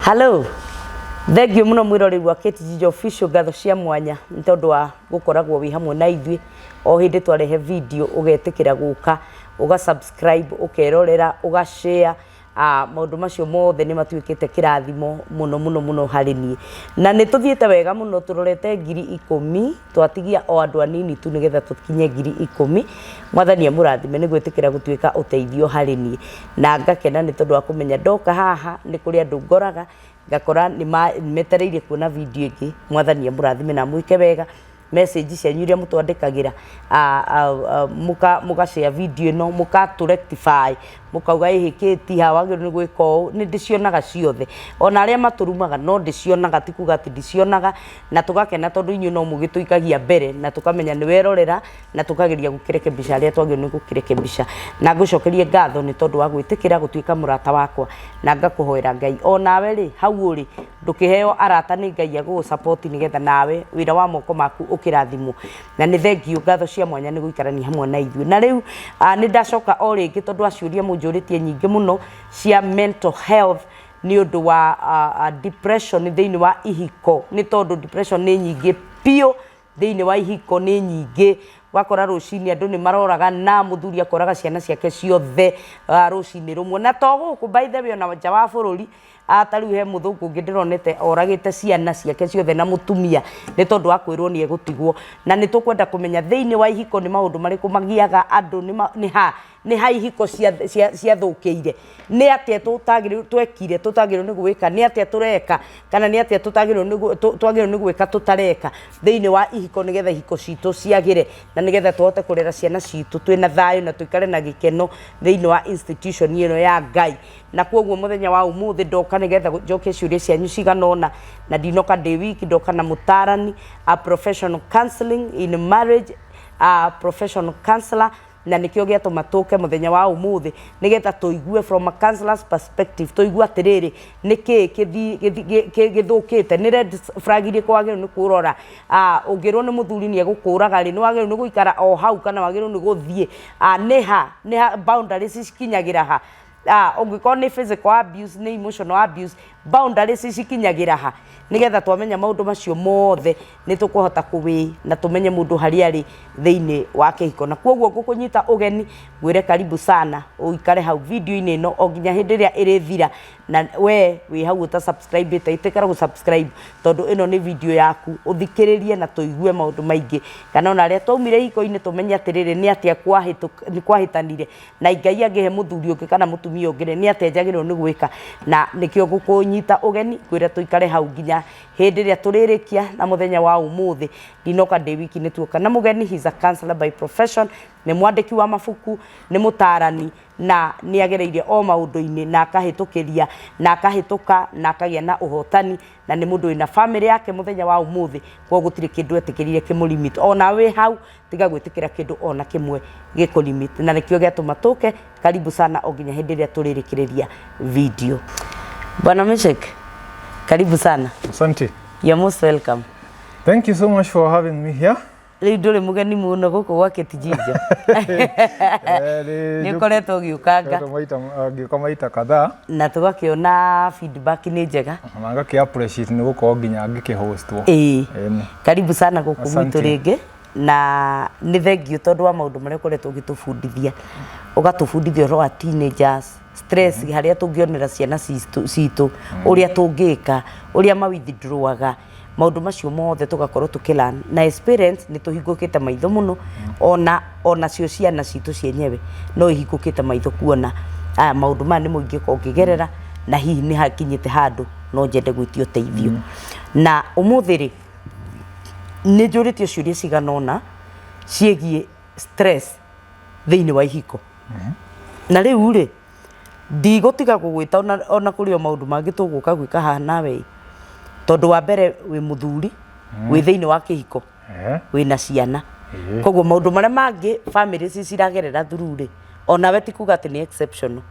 Hello. Thengiũ mũno mwĩroreri wa Kate Gigi Official, ngatho cia mwanya nĩ tondũ wa gũkoragwo wĩ hamwe na ithuĩ o hĩndĩ twarehe video ũgetĩkĩra gũka ũga subscribe, ũkerorera, ũga share. Maũndũ macio mothe nĩ matuĩkĩte kĩrathimo mũno mũno mũno harĩ niĩ, na nĩ tũthiĩte wega mũno, tũrorete 10,000, twatigia o andũ anini tu nĩgetha tũkinye 10,000. Mwathani amũrathime nĩ gwĩtĩkĩra gũtuĩka ũteithio harĩ niĩ, na ngakena nĩ tondũ wa kũmenya ndoka haha nĩ kũrĩ andũ ngoraga ngakora nĩ metereire kuona video ĩngĩ. Mwathani amũrathime na amwĩke wega. Message cianyu iria mũtwandĩkagĩra, mũga share video ĩno, mũgatũ rectify, mũkauga ĩhĩ Kate haha wagĩrĩirwo nĩ gwĩka ũũ, nĩ ndĩcionaga ciothe. Ona arĩa matũrumaga no ndĩcionaga, ti kuga atĩ ndicionaga, na tũgakena tondũ inyuĩ no mũgĩtũikagia mbere na tũkamenya nĩ werorera na tũkageria gũkĩrekebisha harĩa twagĩrĩirwo nĩ gũkĩrekebisha. Na ngũcokerie ngatho nĩ tondũ wa gwĩtĩkĩra gũtuĩka mũrata wakwa, na ngakũhoera Ngai onawe rĩ, hau ũrĩ ndũkĩheo arata nĩ Ngai agũgũ support nĩgetha nawe wĩra wa moko maku ũkĩrathimwo. Na nĩ thengiũ, ngatho cia mwanya nĩ gũikarania hamwe na ithuĩ. Na rĩu nĩ ndacoka o rĩngĩ tondũ wa ciũria mũnjũrĩtie nyingĩ mũno cia mental health nĩ ũndũ wa depression thĩinĩ wa ihiko, nĩ tondũ depression nĩ nyingĩ biũ thĩinĩ wa ihiko, nĩ nyingĩ. Ũgakora rũcinĩ andũ nĩ maroragana, mũthuri akoraga ciana ciake ciothe rũcinĩ rũmwe, na to gũkũ, by the way, ona nja wa bũrũri. Ta rĩu he mũthũngũ ũngĩ ndĩronete oragĩte ciana ciake ciothe na mũtumia nĩ tondũ wa kwĩrwo nĩ egũtigwo. Na nĩ tũkwenda kũmenya thĩinĩ wa ihiko nĩ maũndũ marĩkũ magiaga andũ, nĩ ha ihiko ciathũkĩire, nĩ atĩa tũtagĩrĩirwo twekire tũtagĩrĩirwo nĩ gwĩka, nĩ atĩa tũreka, kana nĩ atĩa tũtagĩrĩirwo nĩ twagĩrĩirwo nĩ gwĩka tũtareka thĩinĩ wa ihiko, nĩgetha ihiko citũ ciagĩre na nĩgetha tũhote kũrera ciana citũ twĩna thayũ na tũikare na gĩkeno thĩinĩ wa institution ĩno ya Ngai. Na koguo mũthenya wa ũmũthĩ ndoka nĩgetha njokie ciũria cianyu cigana ũna, na ndinoka ndĩ wiki, ndoka na mũtarani, a professional counseling in marriage, a professional counselor, na nĩkĩo gĩatũma tũke mũthenya wa ũmũthĩ nĩgetha tũigue from a counselor's perspective, tũigue atĩrĩrĩ, nĩkĩĩ gĩthũkĩte, nĩ red flag irĩkũ wagĩrĩirwo nĩ kũrora. Ũngĩrwo nĩ mũthuri nĩ egũkũraga rĩ, nĩ wagĩrĩirwo nĩ gũikara o hau kana wagĩrĩirwo nĩ gũthiĩ? Nĩ ha boundaries cikinyagĩra ha? Ũngĩkorwo nĩ physical abuse, nĩ emotional abuse, boundaries cikinyagĩra ha? Nĩgetha twamenya maũndũ macio mothe nĩ tũkũhota kũwĩ na tũmenye mũndũ harĩa arĩ thĩinĩ wa kĩhiko. Na koguo ngũkũnyita ũgeni, ngwĩre karibu sana, ũikare hau video-inĩ ĩno o nginya hĩndĩ ĩrĩa ĩrĩthira. Na we wĩ hau ũta subscribe ĩte, ĩtĩkĩra gũ subscribe tondũ ĩno nĩ video yaku ũthikĩrĩrie na tũigue maũndũ maingĩ, kana ona arĩa twaumire ihiko-inĩ tũmenye atĩrĩrĩ, nĩ atĩa kwahĩtanire, na Ngai angĩhe mũthuri ũngĩ kana mũtumia ũngĩ rĩ, nĩ atĩa njagĩrĩirwo nĩ gwĩka. Na nĩkĩo ngũkũnyita ũgeni, ngwĩre tũikare hau nginya hĩndĩ ĩrĩa tũrĩrĩkia. Na mũthenya wa ũmũthĩ ndinoka ndĩ wiki, nĩ tuoka na mũgeni. He is a counselor by profession, nĩ mwandĩki wa mabuku, nĩ mũtarani, na nĩ agereire o maũndũ-inĩ na akahĩtũkĩria na akahĩtũka na akagĩa na ũhotani, na nĩ mũndũ wĩna family yake mũthenya wa ũmũthĩ. Koguo gũtirĩ kĩndũ etĩkĩrire kĩmũlimit. Ona wĩ hau, tiga gwĩtĩkĩra kĩndũ ona kĩmwe gĩkũlimit, na nĩkĩo gĩatũma tũke. Karibu sana o nginya hĩndĩ ĩrĩa tũrĩrĩkĩrĩria video. Bwana Meshek, karibu sana. Asante. You're most welcome. Thank you so much for having me here. Rĩu ndũrĩ mũgeni mũno gũkũ gwa Kĩtijinjo, nĩ ũkoretwo ũgĩũkanga. Ngĩũka maita kadhaa. Na tũgakĩona feedback nĩ njega. Na ngakĩ appreciate nĩ gũkorwo nginya ngĩkĩhostwo. Ĩĩ. Ĩni. Karibu sana gũkũ gwitũ Asante. rĩngĩ, na nĩ thengiũ tondũ wa maũndũ marĩa ũkoretwo ũgĩtũbundithia, ũgatũbundithia ũhoro wa teenagers stress, harĩa tũngĩonera ciana citũ, ũrĩa tũngĩka, ũrĩa ma withdrawaga, maũndũ macio mothe tũgakorwo tũkĩ na as parents nĩ tũhingũkĩte maitho mũno. Ona cio ciana citũ cienyewe no ihingũkĩte maitho kuona aya maũndũ maya nĩmo ingĩkorwo ngĩgerera, na hihi nĩ hakinyĩte handũ no nyende gwĩtia ũteithio. Na ũmũthĩ rĩ, nĩ njũrĩtio ciũria cigana ũna ciĩgiĩ stress thĩinĩ wa ihiko. Na rĩu rĩ, ndigũtiga gũgwĩta ona kũrĩ o maũndũ mangĩ tũgũka gwĩka haha nawe, tondũ wa mbere wĩ mũthuri wĩ thĩinĩ wa kĩhiko, wĩna ciana. Koguo maũndũ marĩa mangĩ family ici ciragerera through rĩ, onawe ti kuga atĩ nĩ exceptional,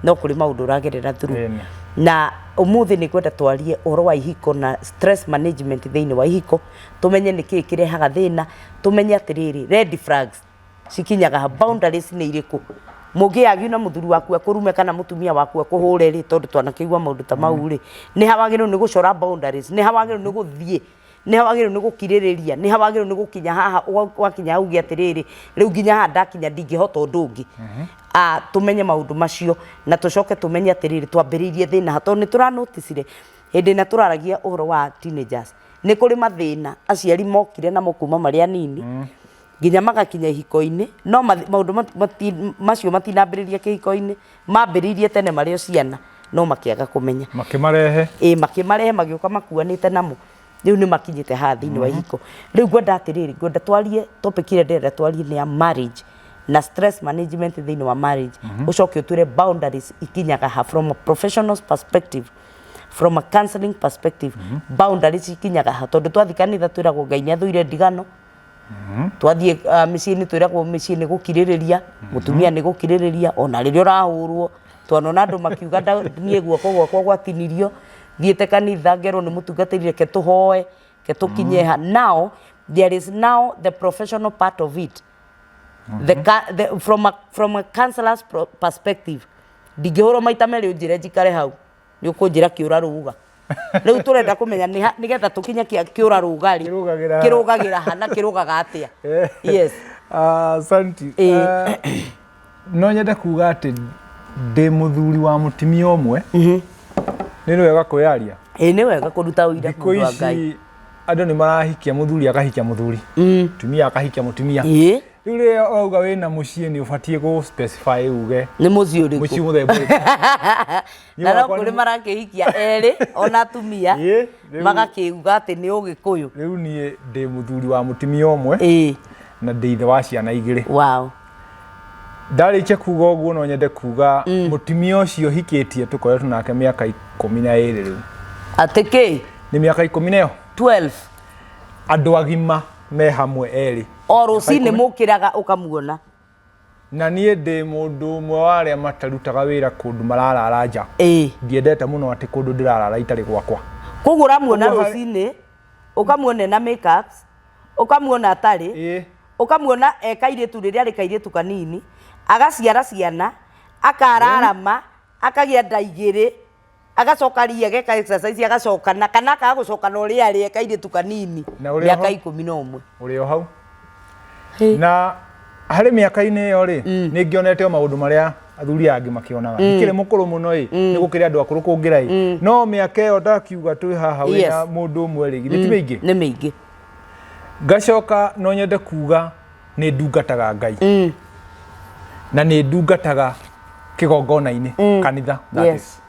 no kũrĩ maũndũ ũragerera through. Na ũmũthĩ nĩ ngwenda twarie ũhoro wa ihiko na stress management thĩinĩ wa ihiko, tũmenye nĩ kĩĩ kĩrehaga thĩna, tũmenye atĩrĩrĩ, red flags cikinyaga ha, boundaries nĩ irĩkũ. Mũngĩagiu na mũthuri waku akũrume kana mũtumia waku akũhũre rĩ, tondũ twanakĩigua maũndũ ta mau rĩ, nĩ ha wagĩrĩirwo nĩ gũcora boundaries, nĩ ha wagĩrĩirwo nĩ gũthiĩ, nĩ ha wagĩrĩirwo nĩ gũkirĩrĩria, nĩ ha wagĩrĩirwo nĩ gũkinya haha, wakinya hau uge atĩrĩrĩ, rĩu nginya haha ndakinya ndingĩhota ũndũ ũngĩ. Ah, tũmenye maũndũ macio na tũcoke tũmenye atĩrĩrĩ, twambĩrĩirie thĩna ha, tondũ nĩ tũra notice hĩndĩ ĩrĩa tũraragia ũhoro wa teenagers, nĩ kũrĩ mathĩna aciari mokire namo kuma marĩ anini nginya magakinya ihiko-inĩ, no maũndũ macio matinambĩrĩria kĩhiko-inĩ, mambĩrĩirie tene marĩ o ciana no makĩaga kũmenya. Makĩmarehe. Ĩĩ makĩmarehe magĩũka makuanĩte namo, rĩu nĩ makinyĩte haha thĩinĩ wa ihiko. Rĩu ngwenda atĩrĩrĩ, ngwenda twarie topic ĩrĩa ndĩrenda twarie nĩ ya marriage na stress management thĩinĩ wa marriage, ũcoke ũtwĩre boundaries ikinyaga ha from a professional perspective, from a counseling perspective, boundaries ikinyaga ha, tondũ twathiĩ kanitha twĩragwo Ngai nĩ athũire ndigano, twathiĩ mĩciĩ-inĩ twĩragwo mĩciĩ nĩ gũkirĩrĩria, mũtumia nĩ gũkirĩrĩria ona rĩrĩa ũrahũrwo. Twanona andũ makiuga niĩ guoko gwakwa gwatinirio thiĩte kanitha ngerwo nĩ mũtungatĩri reke tũhoe, reke tũkinye ha. Now there is now the professional part of it, the, from a counselor's perspective, ndingĩhũrwo maita merĩ ũnjĩre njikare hau, nĩ ũkũnjĩra kĩũra rũga. Rĩu tũrenda kũmenya nĩ ha nĩgetha tũkinye kĩũra rũga rĩ, Kĩrũgagĩra ha? Kĩrũgagĩra ha na kĩrũgaga atĩa? Yes. Asanti. Ĩĩ. No nyende kuga atĩ ndĩ mũthuri wa mũtumia ũmwe. Nĩ wega kwĩyaria. Ĩĩ, nĩ wega kũruta ũira Thikũ mũndũ wa Ngai. ici andũ nĩ marahikia, mũthuri akahikia mũthuri, mũtumia akahikia mũtumia. Rĩu rĩrĩa ũrauga wĩna mũciĩ nĩ ũbatiĩ gũ specify uge Nĩ mũciĩ ũrĩkũ? Mũciĩ mũthemba ũrĩkũ? Niĩ Na no wakwa kũrĩ marakĩhikia erĩ ona atumia Ĩĩ, magakĩuga atĩ nĩ ũgĩkũyũ. Rĩu niĩ ndĩ mũthuri wa mũtumia ũmwe na ndĩ ithe wa ciana igĩrĩ. Ndarĩkia kuga ũguo, no nyende kuga mũtumia ũcio hikĩtie tũkoretwo nake mĩaka 12 rĩu. Atĩ kĩ? Nĩ mĩaka ikũmi na ĩyo. 12. Andũ agima me hamwe erĩ. O rũcinĩ mũkĩraga ũkamuona. Na niĩ ndĩ mũndũ ũmwe wa arĩa matarutaga wĩra kũndũ mararara nja. Ndiendete mũno atĩ kũndũ ndĩrarara itarĩ gwakwa. Koguo ũramuona Ũguo rũcinĩ, ũkamuona ena makeups, ũkamuona atarĩ, ũkamuona e kairĩtu rĩrĩa arĩ kairĩtu kanini, agaciara ciana, akararama, akagĩa nda igĩrĩ, agacoka ria ageka exercise, agacoka na kana akaga gũcoka na ũrĩa arĩ e kairĩtu kanini. Na ũrĩ mĩaka ho? 11. Ũrĩ o hau. Na harĩ mĩaka-inĩ ĩyo rĩ, nĩ ngĩonete o maũndũ marĩa athuri aya angĩ makĩonaga. Ndikĩrĩ mũkũrũ mũno ĩ, nĩ gũkĩrĩ andũ akũrũ kũngĩra ĩ, no mĩaka ĩyo ndakiuga twĩ haha wĩna mũndũ ũmwe rĩ, githĩ ti mĩingĩ? Nĩ mĩingĩ. Ngacoka no nyende kuga nĩ ndungataga Ngai na nĩ ndungataga kĩgongona-inĩ, kanitha, that is.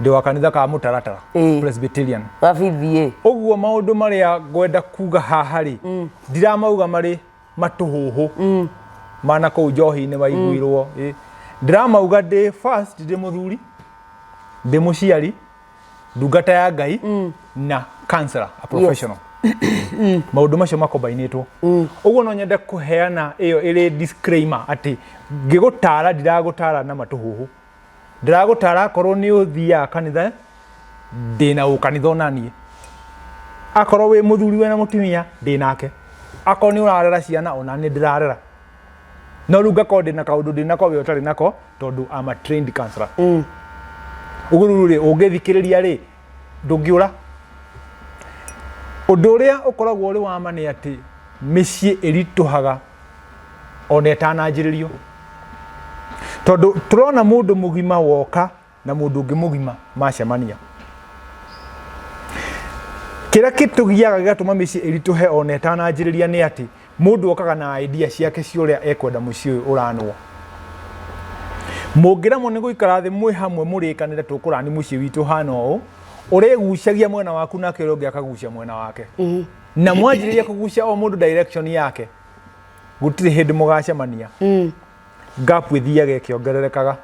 Ndĩ wa kanitha ka mũtaratara, Presbyterian. Wa BBA. Ũguo maũndũ marĩa ngwenda kuga haha rĩ, ndiramauga marĩ matũhũhũ mana kũu njohi-inĩ maiguirwo. Ĩ. Ndĩramauga ndĩ first ndĩ mũthuri, ndĩ mũciari, ndungata ya Ngai na counselor, a professional. Maũndũ macio makombainĩtwo. Ũguo no nyende kũheana ĩyo ĩrĩ disclaimer atĩ ngĩgũtara ndiragũtara na matũhũhũ. Ndĩragũtara akorwo nĩ ũthiaga kanitha, ndĩna ũkanitha ona niĩ. Akorwo wĩ mũthuri wĩna mũtumia, ndĩ nake. Akorwo nĩ ũrarera ciana, ona niĩ ndĩrarera. No rĩu ngakorwo ndĩna kaũndũ ndĩnako we ũtarĩ nako, tondũ I'm a trained counselor. Ũguo rĩu rĩ, ũngĩthikĩrĩria rĩ, ndũngĩũra. Ũndũ ũrĩa ũkoragwo ũrĩ wa ma nĩ atĩ mĩciĩ ĩritũhaga ona ĩtananjĩrĩrio. Tondũ tũrona mũndũ mũgima woka na mũndũ ũngĩ mũgima macemania. Kĩrĩa kĩtũgiaga gĩgatũma mĩciĩ ĩritũhe ona ĩtananjĩrĩria nĩ atĩ mũndũ okaga na idea ciake cia ũrĩa ekwenda mũciĩ ũyũ ũranwo. Mũngĩremwo nĩ gũikara thĩ mwĩ hamwe mũrĩkanĩre tũkũrani mũciĩ witũ ũhana ũũ, ũrĩgucagia mwena waku nake ũrĩa ũngĩ akagucia mwena wake. Na mwanjĩrĩria kũgucia o mũndũ direction yake, gũtirĩ hĩndĩ mũgacemania. Gap ĩthiaga ĩkĩongererekaga.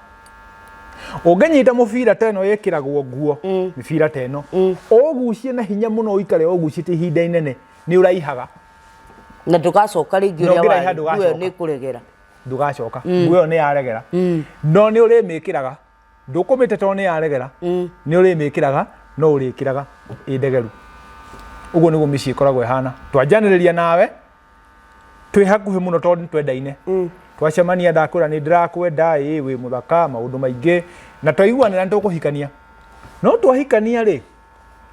Ũngĩnyita mũbira ta ĩno ĩkĩragwo nguo, mĩbira ta ĩno, ũgucie na hinya mũno ũikare ũgucĩtie ihinda inene, nĩ ũraihaga. Na ndũgacoka rĩngĩ Na ũrĩa ũngĩraiha warĩ, nguo ĩyo ndũgacoka. nĩ ĩkũregera. Ndũgacoka. Nguo ĩyo nĩ yaregera. No nĩ ũrĩmĩkĩraga. Ndũkũmĩte tondũ nĩ yaregera. Nĩ ũrĩmĩkĩraga, no ũrĩkĩraga ĩ ndegeru. Ũguo nĩguo mĩciĩ ĩkoragwo ĩhana. Twanjanĩrĩria nawe, twĩ hakuhĩ mũno tondũ nĩ twendaine. Twacemania ndakwĩra nĩ ndĩrakwenda, ĩ wĩ mũthaka, maũndũ maingĩ, na twaiguanĩra nĩ tũkũhikania. No twahikania rĩ,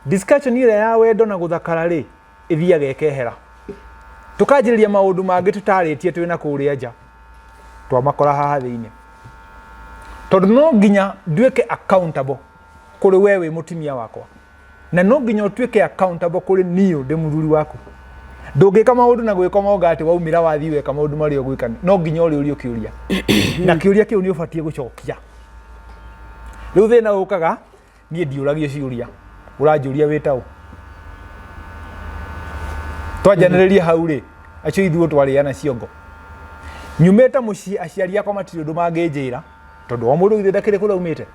discussion ĩrĩa ya wendo na gũthakara rĩ, ĩthiaga ĩkehera. Tũkanjĩrĩria maũndũ mangĩ tũtarĩtie twĩna kũrĩa nja, twamakora haha thĩinĩ. Tondũ no nginya nduĩke accountable kũrĩ we wĩ mũtumia wakwa, na no nginya ũtuĩke accountable kũrĩ niĩ ndĩ mũthuri waku. Ndũngĩka maũndũ na gwĩkoma atĩ waumĩra wathiĩ weka maũndũ marĩa ũgwĩka, no nginya ũrĩũrio kĩũria, na kĩũria kĩu nĩ ũbatiĩ gũcokia. Rĩu thĩna ũkaga, niĩ ndiũragio ciũria, ũranjũria wĩ taũ. Twanjanĩrĩria hau rĩ, acio ithuĩ twarĩana ciongo. Nyumĩte mũciĩ aciari akwa matirĩ ũndũ mangĩnjĩra, tondũ o mũndũ githĩ ndakĩrĩ kũrĩa aumĩte.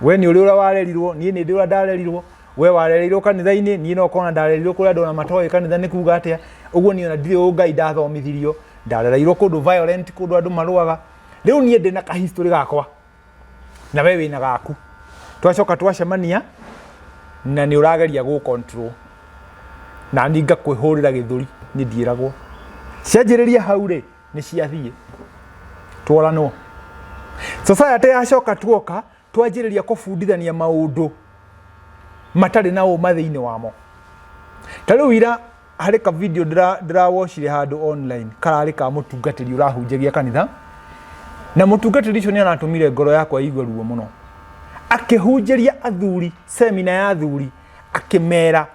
We nĩ ũrĩ ũrĩa warerirwo, niĩ nĩ ndĩ ũrĩa ndarerirwo. We warereirwo kanitha-inĩ, niĩ no kona ndarerirwo kũrĩa andũ ona matoĩ kanitha nĩ kuga atĩa. Ũguo niĩ ona ndirĩ ũngai ndathomithirio, ndarereirwo kũndũ violent, kũndũ andũ marũaga. Rĩu niĩ ndĩna ka history gakwa na we wĩna gaku. Twacoka twacemania na nĩ ũrageria gũ control, na niĩ ngakwĩhũrĩra gĩthũri, niĩ ndiĩragwo. Cianjĩrĩria hau rĩ, nĩ ciathiĩ, tworanwo. Society yacoka tuoka twanjĩrĩria kũbundithania maũndũ matarĩ na ũma thĩinĩ wamo. Ta rĩu ira harĩ ka video ndĩrawatchire handũ online, kararĩ ka mũtungatĩri ũrahunjagia kanitha, na mũtungatĩri ũcio nĩ aratũmire ngoro yakwa ĩigue ruo mũno. Akĩhunjĩria athuri, semina ya athuri, akĩmera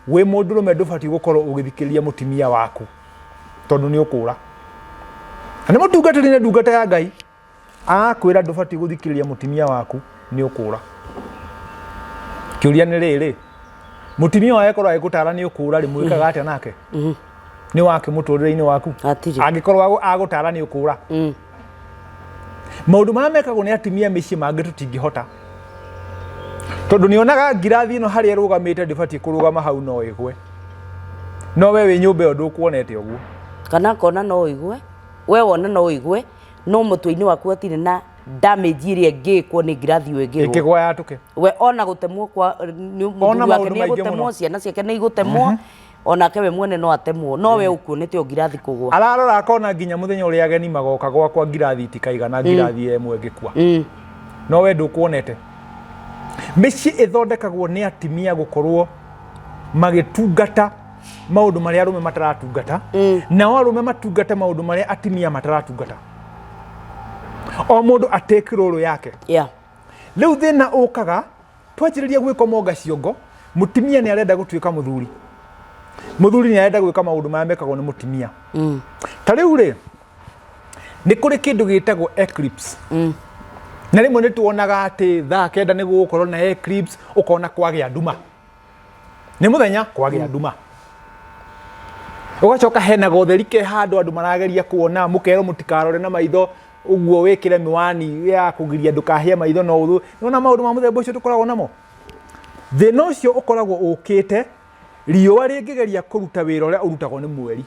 wĩ mũndũrũme ndũbatiĩ gũkorwo ũgĩthikĩrĩria mũtumia waku tondũ nĩ ũkũra. Na nĩ mũtungatĩri nĩ ndungata ya Ngai, arakwĩra ndũbatiĩ gũthikĩrĩria mũtumia waku nĩ ũkũra. Kĩũria nĩ rĩrĩ, mũtumia wawe korwo agĩgũtara nĩ ũkũra rĩ, mwĩkaga atĩa nake? Nĩ wake mũtũrĩre-inĩ waku? Hatirĩ. Angĩkorwo agũtara nĩ ũkũra. Maũndũ marĩa mekagwo nĩ atumia mĩciĩ mangĩ tũtingĩhota, tondũ nĩonaga ngirathi ĩno harĩa ĩrũgamĩte ndĩbatiĩ kũrũgama hau, no ĩgwe. No we wĩ nyũmba ĩyo ndũkuonete ũguo. Kana akona no ũigue, we wona no ũigue, no mũtwe-inĩ waku hatirĩ na damage ĩrĩa ĩngĩkwo nĩ ngirathi ĩyo ĩngĩgwa. Ĩngĩgwa yatũke. We ona gũtemwo kwa nĩ Ona mũthuri wake maũndũ nĩ maingĩ egũtemwo, mũno. ciana ciake nĩ igũtemwo, onake we mwene no atemwo, no we ũkuonete o ngirathi kũgwa. Ararora akona nginya mũthenya ũrĩa ageni magoka gwakwa ngirathi itikaigana, ngirathi ĩmwe ĩngĩkua. No we ndũkuonete. Mĩciĩ ĩthondekagwo nĩ atumia gũkorwo magĩtungata maũndũ marĩa arũme mataratungata, nao arũme matungate maũndũ marĩa atumia mataratungata. O mũndũ atake role yake. Rĩu thĩna ũkaga twanjĩrĩria gwĩkomonga ciongo, mũtumia nĩ arenda gũtuĩka mũthuri, mũthuri nĩ arenda gwĩka maũndũ marĩa mekagwo nĩ mũtumia. Ta rĩu rĩ, nĩ kũrĩ kĩndũ gĩtagwo eclipse. Na rĩmwe nĩ tuonaga atĩ thaa 9 nĩ gũgũkorwo na eclipse, ũkona kwagĩa nduma, nĩ mũthenya kwagĩa nduma, ũgacoka hena gotheri ke handũ andũ marageria kuona, mũkerwo mũtikarore na maitho ũguo, wĩkĩre mĩwani ya kũgiria ndũkahĩe maitho. No ũthũ nĩwona maũndũ ma mũthemba ũcio tũkoragwo namo. Thĩna ũcio ũkoragwo ũkĩte riũa rĩngĩgeria kũruta wĩra ũrĩa ũrutagwo nĩ mweri.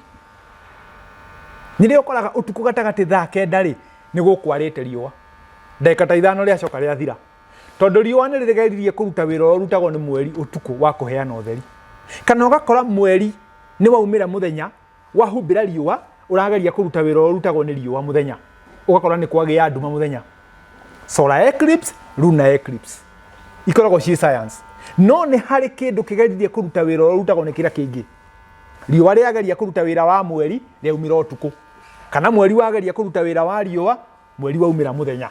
Nĩrĩo ũkoraga ũtukũ gatagatĩ thaa 9 rĩ, nĩ gũkwarĩte riũa, ndagĩka ta 5 rĩacoka rĩathira, tondũ riũa nĩ rĩgeririe kũruta wĩra ũrĩa ũrutagwo nĩ mweri ũtukũ wa kũheana ũtheri. Kana ũgakora mweri nĩ waumĩra mũthenya, wahumbĩra riũa, ũrageria kũruta wĩra ũrĩa ũrutagwo nĩ riũa mũthenya, ũgakora nĩ kwagĩa nduma mũthenya. Solar eclipse, lunar eclipse ikoragwo ciĩ science, no nĩ harĩ kĩndũ kĩgeririe kũruta wĩra ũrĩa ũrutagwo nĩ kĩrĩa kĩngĩ. Riũa rĩageria kũruta wĩra wa mweri, rĩaumĩra ũtukũ, kana mweri wageria kũruta wĩra wa riũa, mweri waumĩra mũthenya.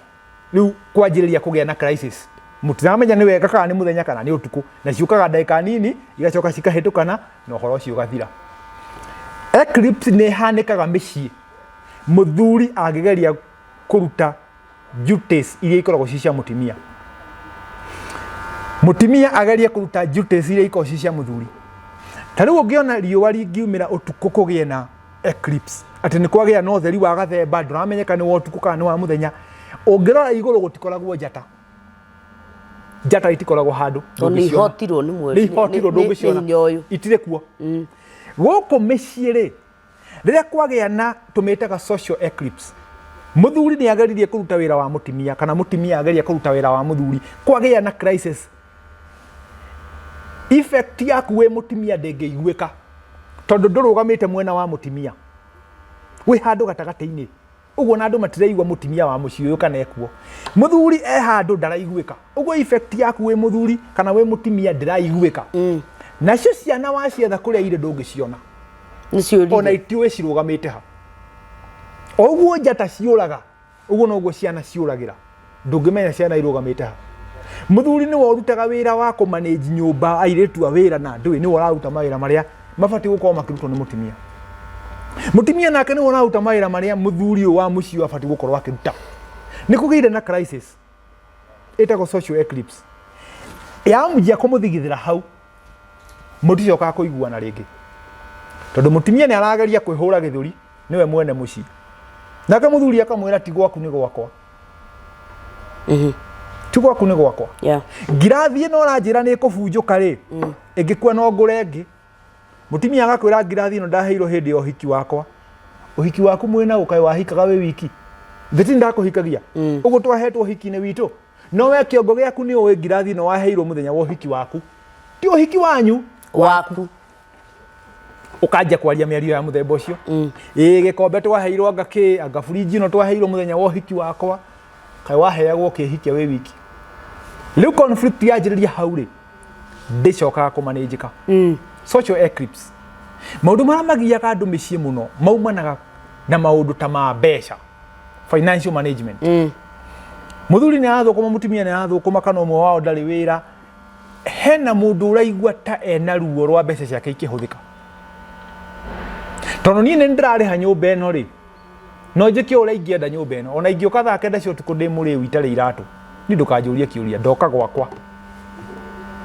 Rĩu kwanjĩrĩria kũgĩa na crisis, mũtiramenya nĩ wega kana nĩ mũthenya kana nĩ ũtukũ, na ciũkaga ndagĩka nini igacoka cikahĩtũkana na ũhoro ũcio ũgathira. Eclipse nĩ ĩhanĩkaga mĩciĩ, mũthuri angĩgeria kũruta duties iria ikoragwo ci cia mũtumia, mũtumia agerie kũruta duties iria ikoragwo ci cia mũthuri. Ta rĩu ũngĩona riũa ringiumĩra ũtukũ kũgĩe na eclipse, atĩ nĩ kwagĩa na ũtheri wa gathemba ndũramenyeka nĩ wa ũtukũ kana nĩ wa mũthenya, ũngĩrora igũrũ gũtikoragwo njata, njata itikoragwo handũ. Tondũ nĩ ndũngĩciona. Ihotirwo nĩ mweri. Nĩ ihotirwo, nĩ ndũngĩciona. Hinya ũyũ. Itirĩ kuo gũkũ mĩciĩ rĩ. Rĩrĩa kwagĩa na tũmĩtaga social eclipse, mũthuri nĩ ageririe kũruta wĩra wa mũtumia kana mũtumia ageria kũruta wĩra wa mũthuri, kwagĩa na crisis, effect yaku wĩ mũtumia ndĩngĩiguĩka, tondũ ndũrũgamĩte mwena wa mũtumia, wĩ handũ gatagatĩ-inĩ. Ũguo na andũ matiraigua mũtumia wa mũciĩ ũyũ kana ekuo. Mũthuri e handũ ndaraiguĩka. Ũguo effect yaku wĩ mũthuri kana wĩ mũtumia ndĩraiguĩka. Nacio ciana wacietha kũrĩa irĩ ndũngĩciona. Nĩ Ona ciũrire. itiũĩ cirũgamĩte ha. O ũguo njata ciũraga, ũguo noguo ciana ciũragĩra. Ndũngĩmenya ciana irũgamĩte ha. Mũthuri nĩwe ũrutaga wĩra wa kũmanage nyũmba, airĩtu a wĩra na ndũĩ, nĩwe ũraruta mawĩra marĩa mabatiĩ gũkorwo makĩrutwo nĩ mũtumia. Mũtumia nake nĩwe ũraruta mawĩra marĩa mũthuri ũyũ wa mũciĩ ũyũ abatiĩ gũkorwo akĩruta. Nĩ kũgĩire na crisis ĩtagwo social eclipse. Yamũnjia kũmũthigithĩra hau, mũticokaga kũiguana rĩngĩ. Tondũ mũtumia nĩ arageria kwĩhũra gĩthũri, nĩwe mwene mũciĩ. Nake mũthuri akamwĩra ti gwaku nĩ gwakwa. Ti gwaku nĩ gwakwa. Yeah. Ngirathi ĩno ũranjĩra nĩ ĩkũbunjũka rĩ, ĩngĩkua no ngũre ĩngĩ. Mũtumia agakwĩra ngirathi ĩno ndaheirwo hĩndĩ ya ũhiki wakwa. Ũhiki waku mwĩna ũ kaĩ wahikaga wĩ wiki? Thĩ ti ndakũhikagia. Ũguo twahetwo ũhiki-inĩ witũ. No we kĩongo gĩaku nĩ ũĩ ngirathi ĩno waheirwo mũthenya wa ũhiki waku. Ti ũhiki wanyu. Waku. Ũkanjia kwaria mĩario ya mũthemba ũcio. Ĩĩ gĩkombe twaheirwo anga kĩ, anga burinji ĩno twaheirwo mũthenya wa ũhiki wakwa. Kaĩ waheagwo ũkĩhikia wĩ wiki. Rĩu conflict yanjĩrĩria hau rĩ, ndĩcokaga kũmanĩnjĩka. Social eclipse. Maũndũ marĩa magiaga andũ mĩciĩ mũno maumanaga na maũndũ ta ma mbeca. Financial management. Mũthuri nĩ arathũkũma, mũtumia nĩ arathũkũma, kana ũmwe wao ndarĩ wĩra. Hena mũndũ ũraigua ta ena ruo rwa mbeca ciake ikĩhũthĩka. Tondũ niĩ nĩ ndĩrarĩha nyũmba ĩno rĩ, no njĩke ũrĩa ingĩenda nyũmba ĩno. Ona ingĩũka thaa kenda cia ũtukũ ndĩ mũrĩu itarĩ iratũ, niĩ ndũkanjũrie kĩũria, ndoka gwakwa.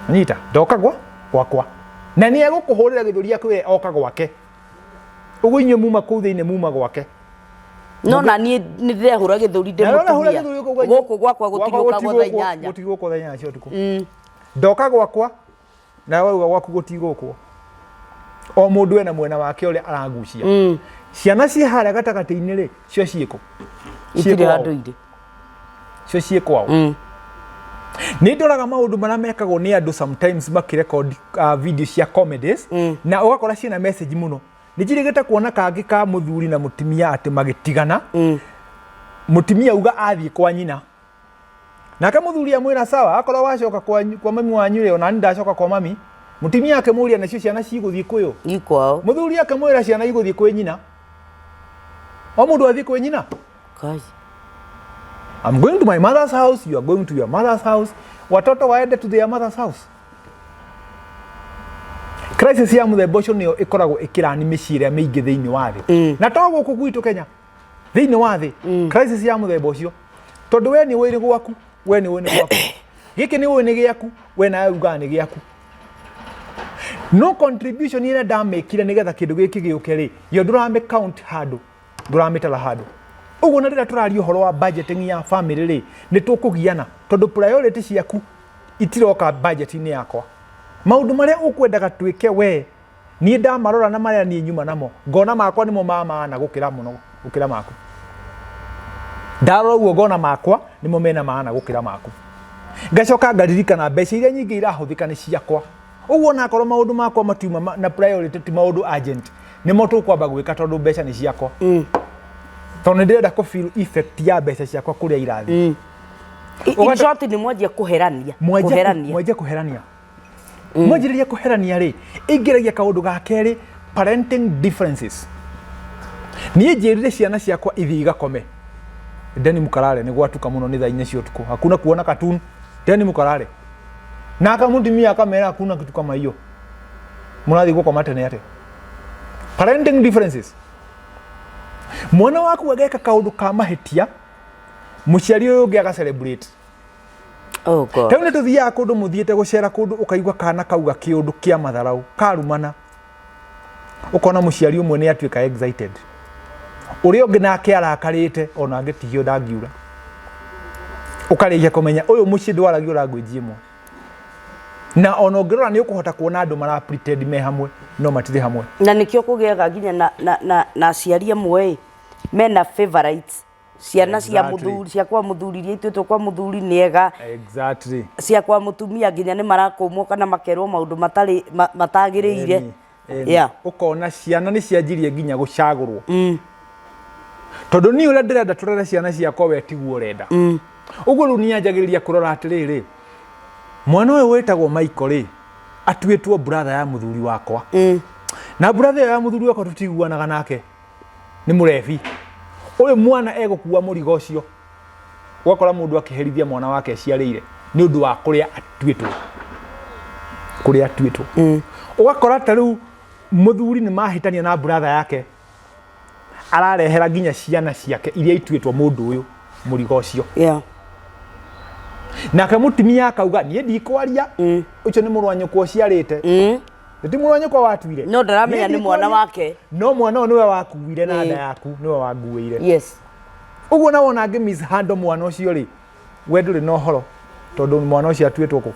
Nyita, ndoka gwakwa. Na nĩ egũkũhũrĩra gĩthũri akwĩre oka gwake. Ũguo inyuĩ muma kũu thĩinĩ muma gwake. No na niĩ nĩ ndĩrehũra gĩthũri ndĩ Na ũrahũra mũtumia. gĩthũri ũkauga Gũkũ gwakwa gũtigũkagwo thaa inyanya. Gũtigũkwo thaa inyanya cia ũtukũ. Ndoka gwakwa, na wauga gwaku gũtigũkwo. O mũndũ ena mwena wake ũrĩa aragucia. Ciana ciĩ harĩa gatagatĩ-inĩ rĩ, cio ciĩkũ? Itirĩ Ciĩ kwao. handũ irĩ. Cio ciĩ kwao. Nĩ ndoraga maũndũ marĩa mekagwo nĩ andũ sometimes makĩrekondi video cia comedies, na ũgakora ciĩna message mũno. Nĩ njirĩgĩte kuona kangĩ ka mũthuri na mũtumia atĩ magĩtigana, mũtumia auga athiĩ kwa nyina. Nake mũthuri amwĩra sawa, akorwo wacoka kwa mami wanyu rĩ, ona niĩ ndacoka kwa mami. Mũtumia akĩmũria nacio ciana cigũthiĩ kwĩũ? I kwao. Mũthuri akĩmwĩra ciana igũthiĩ kwĩ nyina. O mũndũ athiĩ kwĩ nyina. Kai. I'm going to my mother's house, you are going to your mother's house. Watoto waende to their mother's house. Crisis ya mũthemba ũcio nĩyo ĩkoragwo ĩkĩrani mĩciĩ ĩrĩa mĩingĩ thĩinĩ wa thĩ. Na to gũkũ gwitũ Kenya, thĩinĩ wa thĩ, crisis ya mũthemba ũcio. Tondũ we nĩ ũĩ nĩ gwaku, we nĩ ũĩ nĩ gwaku. Gĩkĩ nĩ ũĩ nĩ gĩaku, we nawe ugaga nĩ gĩaku. No contribution ĩrĩa ndamĩkire nĩgetha kĩndũ gĩkĩ gĩũke rĩ, yo ndũramĩ count handũ. Ndũramĩtara handũ. Ũguo na rĩrĩa tũraria ũhoro wa budgeting ya family rĩ, nĩ tũkũgiana tondũ priority ciaku itiroka budget-inĩ yakwa. Maũndũ marĩa ũkwendaga twĩke we, niĩ ndamarora na marĩa niĩ nyuma namo, ngona makwa nĩmo ma maana gũkĩra mũno gũkĩra maku. Ndarora ũguo ngona makwa nĩmo mena maana gũkĩra maku. Ngacoka ngaririkana mbeca iria nyingĩ irahũthĩka nĩ ciakwa. Ũguo onakorwo maũndũ makwa matiuma na priority ti maũndũ urgent, nĩmo tũkwamba gwĩka tondũ mbeca nĩ ciakwa. Tondũ nĩ ndĩrenda kũ feel effect ya mbeca ciakwa kũrĩa irathiĩ. In short nĩ mwanjia kũherania. Kũherania. Mwanjia kũherania. Mwanjĩrĩria kũherania rĩ, ingĩragia kaũndũ ga kerĩ, parenting differences. Niĩ njĩrire ciana ciakwa ithiĩ igakome. Ndeni mũkarare nĩ gwatuka mũno nĩ thaa inya cia ũtukũ. Hakuna kuona cartoon. Ndeni mũkarare. Na akamũtumia akamera hakuna kitu kama hiyo. Mũrathiĩ gũkoma tene atĩa? Parenting differences. Mwana waku ageka kaũndũ ka mahĩtia, mũciari ũyũ ũngĩ aga celebrate. Oh God. Rĩu nĩ tũthiaga kũndũ mũthiĩte gũcera kũndũ ũkaigua kana kauga kĩũndũ kĩa matharau karumana, ũkona mũciari ũmwe nĩ atuĩka excited, ũrĩa ũngĩ nake arakarĩte ona angĩtihio ndangiura. Ũkarĩkia kũmenya ũyũ mũciĩ ndwaragio language ĩmwe, na ona ũngĩrora nĩ ũkũhota kuona andũ mara pretend me hamwe no matirĩ hamwe. Na nĩkĩo kũgĩaga nginya na aciari amwe ĩ, mena favorites. Ciana cia mũthuri, cia kwa mũthuri iria ituĩtwo kwa mũthuri nĩ ega. Cia kwa mũtumia nginya nĩ marakũmwo kana makerwo maũndũ matarĩ matagĩrĩire. Ũkona ciana nĩ cianjirie nginya gũcagũrwo. Tondũ niĩ ũrĩa ndĩrenda tũrere ciana ciakwa, we tiguo ũrenda. Ũguo rĩu niĩ anjagĩrĩria kũrora atĩrĩrĩ, mwana ũyũ wĩtagwo Michael rĩ, atuĩtwo brother ya mũthuri wakwa, na brother ĩyo ya mũthuri wakwa tũtiguanaga nake, nĩ mũrebi. Ũyũ mwana egũkua mũrigo ũcio. Ũgakora mũndũ akĩherithia mwana wake aciarĩire nĩ ũndũ wa kũrĩa atuĩtwo, kũrĩa atuĩtwo. Ũgakora ta rĩu mũthuri nĩ mahĩtania na brother yake, ararehera nginya ciana ciake iria ituĩtwo mũndũ ũyũ mũrigo ũcio. Nake mũtumia akauga, niĩ ndikwaria, ũcio nĩ mũrũ wa nyũkwa ũciarĩte. Ti mũrũ wa nyũkwa watuire. No ndaramenya Niĩ nĩ mwana ndikwaria. wake. No mwana ũyũ nĩwe wakuire na nda yaku, nĩwe wanguĩire. Ũguo na wona angĩ mishandle mwana ũcio rĩ, we ndũrĩ na ũhoro, tondũ mwana ũcio atuĩtwo kũ.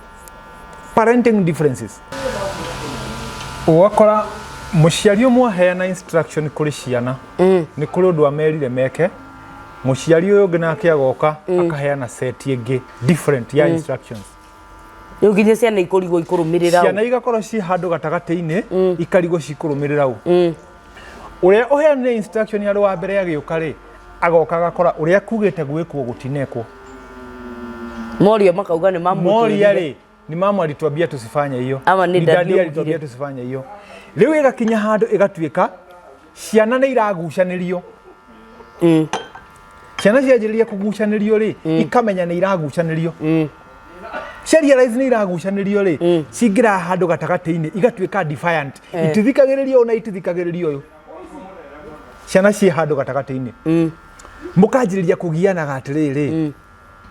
Parenting differences. Ũgakora mũciari ũmwe aheana instruction kũrĩ ciana, nĩ kũrĩ ũndũ amerire meke, mũciari ũyũ ũngĩ nake agoka akaheana set ĩngĩ different ya instructions. Rĩu nginya ciana ikũrigwo ikũrũmĩrĩra ũ. Ciana igakorwo ciĩ handũ gatagatĩ-inĩ, ikarigwo cikũrũmĩrĩra ũ. Ũrĩa ũheanire instruction arĩ wa mbere agĩũka rĩ, agoka agakora ũrĩa kugĩte gwĩkwo gũtinekwo. Morio makauga nĩ Moria mamũtwĩrire. rĩ, ni mama alituambia tusifanye hiyo. Ama nĩ Ni daddy daddy augire. alituambia tusifanye hiyo. Rĩu ĩgakinya handũ ĩgatuĩka ciana nĩ iragucanĩrio. Ciana cianjĩrĩria kũgucanĩrio rĩ, ikamenya nĩ iragucanĩrio. Cia realize nĩ iragucanĩrio rĩ, cingĩra handũ gatagatĩ-inĩ igatuĩka defiant. Itithikagĩrĩria ũyũ na itithikagĩrĩria ũyũ. Ciana ciĩ handũ gatagatĩ-inĩ. Mũkanjĩrĩria kũgianaga atĩrĩrĩ,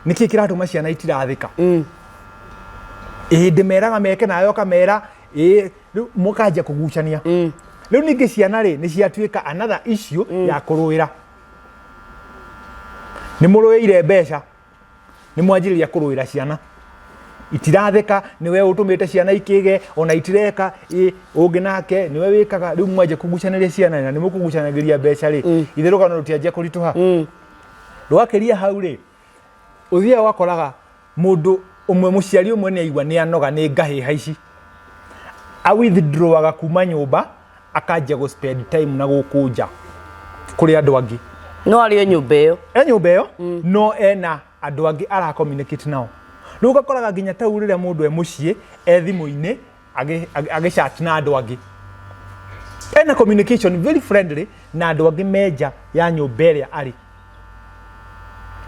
nĩkĩ kĩratũma ciana itirathĩka? Ĩĩ ndĩmeraga meke, nawe ũkamera ĩĩ, rĩu mũkanjia kũgucania. Rĩu ningĩ ciana rĩ, nĩ ciatuĩka another issue ya kũrũĩra. Nĩ mũrũĩire mbeca, nĩ mwanjĩrĩria kũrũĩra ciana itirathĩka, nĩwe ũtũmĩte ciana ikĩge ona itireka, ĩ ũngĩ nake nĩwe wĩkaga. Rĩu mwanjia kũgucanĩria ciana, na nĩ mũkũgucanagĩria mbeca rĩ, ithe rũgano rũtianjia kũritũha. Rwakĩria hau rĩ, ũthiaga ũgakoraga mũndũ ũmwe, mũciari ũmwe nĩ aigua nĩ anoga nĩ ngahĩha ici, a withdrawaga kuma nyũmba, akanjia gũ spend time na gũkũ nja kũrĩ andũ angĩ. No arĩ o nyũmba ĩyo. E nyũmba ĩyo, no ena andũ angĩ ara communicate nao. Rĩu ũgakoraga nginya tau rĩrĩa mũndũ e mũciĩ, e thimũ-inĩ agĩchat na andũ angĩ, ena communication very friendly na andũ angĩ me nja ya nyũmba ĩrĩa arĩ.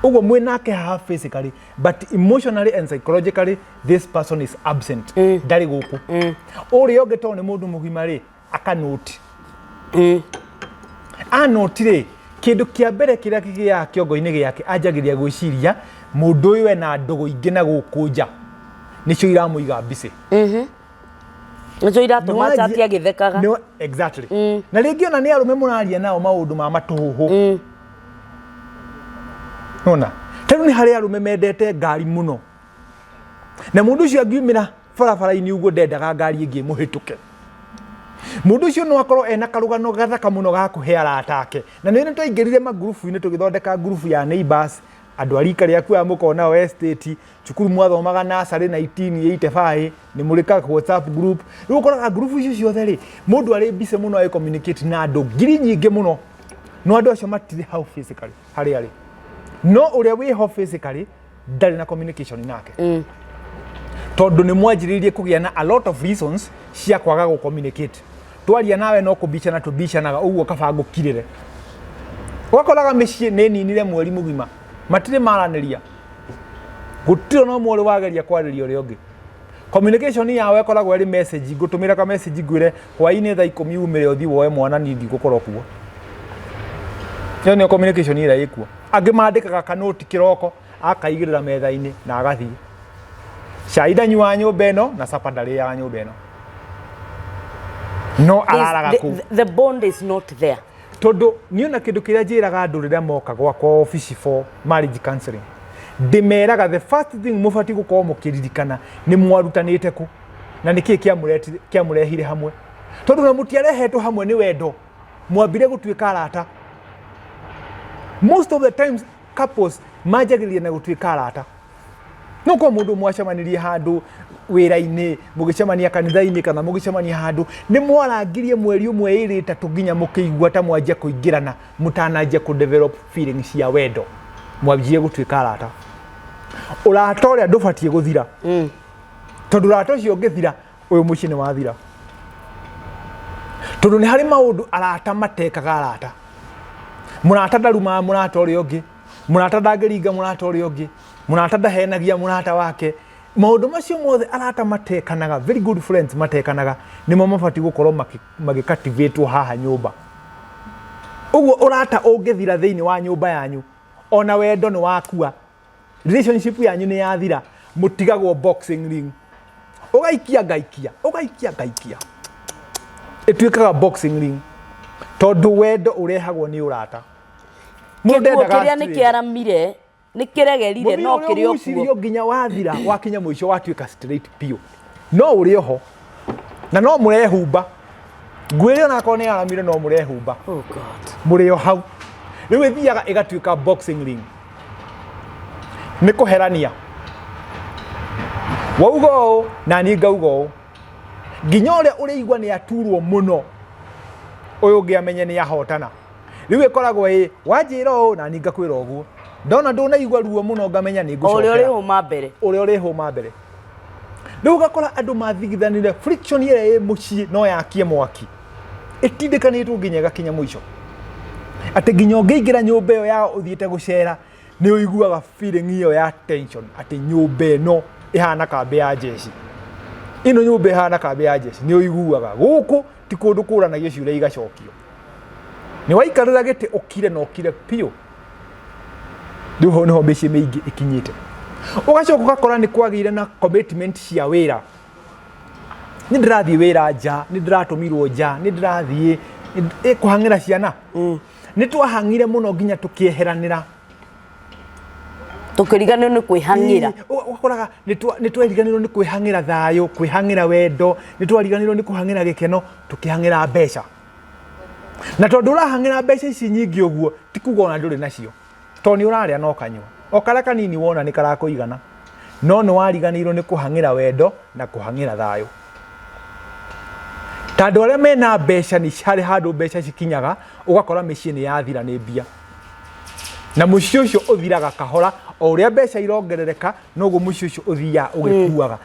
Ũguo mwĩ nake haha physically, but emotionally and psychologically this person is absent, ndarĩ gũkũ. Ũrĩa ũngĩ, tondũ nĩ mũndũ mũgima rĩ, akanoti anoti rĩ, kĩndũ kĩa mbere kĩrĩa kĩgĩaga kĩongo-inĩ gĩake, anjagĩrĩria gwĩciria mũndũ ũyũ ena ndũgũ ingĩ na gũkũ nja, nĩcio iramũiga busy. Nĩcio iratũma chat agĩthekaga. Exactly. Na rĩngĩ ona nĩ arũme mũraria nao maũndũ ma matũhũhũ. Nona ta rĩu nĩ harĩ arũme mendete ngari mũno, na mũndũ ũcio angiumĩra barabara-inĩ ũguo ndendaga ngari ĩngĩ ĩmũhĩtũke. Mũndũ ũcio no akorwo ena karũgano gathaka mũno ga kũhe arata ake, na nĩ twaingĩrire mangurubu-inĩ, tũgĩthondeka ngurubu ya neighbors, andũ a rika rĩaku aya mũkorwo nao estate cukuru mwathomaga nursery 1985, nĩ mũrĩ ka WhatsApp group. Rĩu ũkoraga ngurubu icio ciothe rĩ, mũndũ arĩ busy mũno agĩ communicate na andũ ngiri nyingĩ mũno, no andũ acio matirĩ hau physically harĩa arĩ, no ũrĩa wĩho physically ndarĩ na communication nake, tondũ nĩ mwanjĩrĩirie kũgĩa na a lot of reasons cia kwaga gũ communicate. Twaria nawe no kũbicana tũbicanaga, ũguo kaba ngũkirĩre. Ũgakoraga mĩciĩ nĩ ninire mweri mũgima matirĩ maranĩria, gũtirĩ ona ũmwe ũrĩ wageria kwarĩria ũrĩa ũngĩ. Communication yao ĩkoragwo ĩrĩ message, ngũtũmĩra ka message ngwĩre hwaĩ-inĩ thaa 10 umĩre ũthiĩ woe mwana, niĩ ndigũkorwo kuo. Ĩyo nĩyo communication ĩrĩa ĩkuo. Angĩ mandĩkaga kanoti kĩroko, akaigĩrĩra metha-inĩ na agathiĩ. Cai ndanyuaga nyũmba ĩno, na capa ndarĩaga nyũmba ĩno, no araraga kũu. The bond is not there. Tondũ niĩ ona kĩndũ kĩrĩa njĩraga andũ rĩrĩa moka gwakwa obici for marriage counseling, ndĩmeraga the first thing mũbatiĩ gũkorwo mũkĩririkana nĩ mwarutanĩte kũ na nĩkĩĩ kĩamũrehire hamwe, tondũ na mũtiarehetwo hamwe nĩ wendo, mwambire gũtuĩka arata. Most of the times couples manjagĩrĩria na gũtuĩka arata. No korwo mũndũ mwacemanirie handũ wĩra-inĩ, mũgĩcemania kanitha-inĩ kana mũgĩcemania handũ, nĩ mwarangirie mweri ũmwe, ĩrĩ, ĩtatũ nginya mũkĩigua ta mwanjia kũingĩrana, mũtananjia kũ develop feelings cia wendo, mwanjie gũtuĩka arata. Ũrata ũrĩa ndũbatiĩ gũthira, tondũ ũrata ũcio ũngĩthira, ũyũ mũciĩ nĩ wathira. Tondũ nĩ harĩ maũndũ arata matekaga arata. Mũrata ndarumaga mũrata ũrĩa ũngĩ, mũrata ndangĩringa mũrata ũrĩa ũngĩ, mũrata ndahenagia mũrata wake. Maũndũ macio mothe arata matekanaga, very good friends matekanaga, nĩmo mabatiĩ gũkorwo magĩcultivatwo haha nyũmba. Ũguo ũrata ũngĩthira thĩinĩ wa nyũmba yanyu, ona wendo nĩ wakua, relationship yanyu nĩ yathira, mũtigagwo boxing ring. Ũgaikia ngaikia, ũgaikia ngaikia, ĩtuĩkaga boxing ring, tondũ wendo ũrehagwo nĩ ũrata. Mũndũ Kĩguũ ndendaga kĩrĩa nĩ stranger. Kĩaramire, nĩ kĩregerire, no Mũbira ũrĩa kĩrĩ o kuo. ũgucirio nginya wathira, wakinya mũico watuĩka straight biũ, no ũrĩ oho na no mũrehumba nguo ĩrĩa onakorwo nĩ yaramire, no mũrehumba. Oh God. Mũrĩ o hau. Rĩu ĩthiaga ĩgatuĩka boxing ring, nĩ kũherania. Wauga ũũ na niĩ ngauga ũũ, nginya ũrĩa ũrĩigua nĩ aturwo mũno, ũyũ ũngĩ amenye nĩ ahotana. Rĩu ĩkoragwo ĩ wanjĩra ũũ na niĩ ngakwĩra ũguo, ndona ndũnaigua ruo mũno, ngamenya nĩ O ũrĩa ngũcokera. ũrĩhũma mbere. Ũrĩa ũrĩhũma mbere. Rĩu ũgakora andũ mathigithanire friction ĩrĩa ĩ mũciĩ no yakie mwaki, ĩtindĩkanĩtwo nginya ĩgakinya mũico, atĩ nginya ũngĩingĩra nyũmba ĩyo yao ũthiĩte gũcera, nĩ ũiguaga feeling ĩyo ya tension, atĩ nyũmba ĩno ĩhana kambĩ ya jeshi, ĩno nyũmba ĩhana kambĩ ya jeshi. Nĩ ũiguaga gũkũ ti kũndũ kũranagio ciũria igacokio. Nĩ waikarĩra gĩtĩ ũkire na ũkire biũ. Rĩu hau nĩho mĩciĩ mĩingĩ ĩkinyĩte. Ũgacoka ũgakora nĩ kwagĩire na commitment cia wĩra. Nĩ ndĩrathiĩ wĩra nja, nĩ ndĩratũmirwo nja, nĩ ndĩrathiĩ kũhang'ĩra ciana. Nĩ twahang'ire mũno nginya tũkĩeheranĩra. Tũkĩriganĩrwo nĩ kwĩhang'ĩra. Ĩĩ, ũgakoraga nĩ twariganĩrwo nĩ kwĩhang'ĩra thayũ, kwĩhang'ĩra wendo, nĩ twariganĩrwo nĩ kũhang'ĩra gĩkeno, tũkĩhang'ĩra mbeca. Na tondũ ũrahang'ĩra mbeca ici nyingĩ ũguo, ti kuga ona ndũrĩ nacio, tondũ nĩ ũrarĩa na ũkanyua, o karĩa kanini wona nĩ karakũigana, no nĩ wariganĩirwo nĩ kũhang'ĩra wendo na kũhang'ĩra thayũ. Ta andũ arĩa mena mbeca, nĩ harĩ handũ mbeca cikinyaga ũgakora mĩciĩ nĩ yathira nĩ mbia, na mũciĩ ũcio ũthiraga kahora. O ũrĩa mbeca irongerereka, noguo mũciĩ ũcio ũthiaga ũgĩkuaga.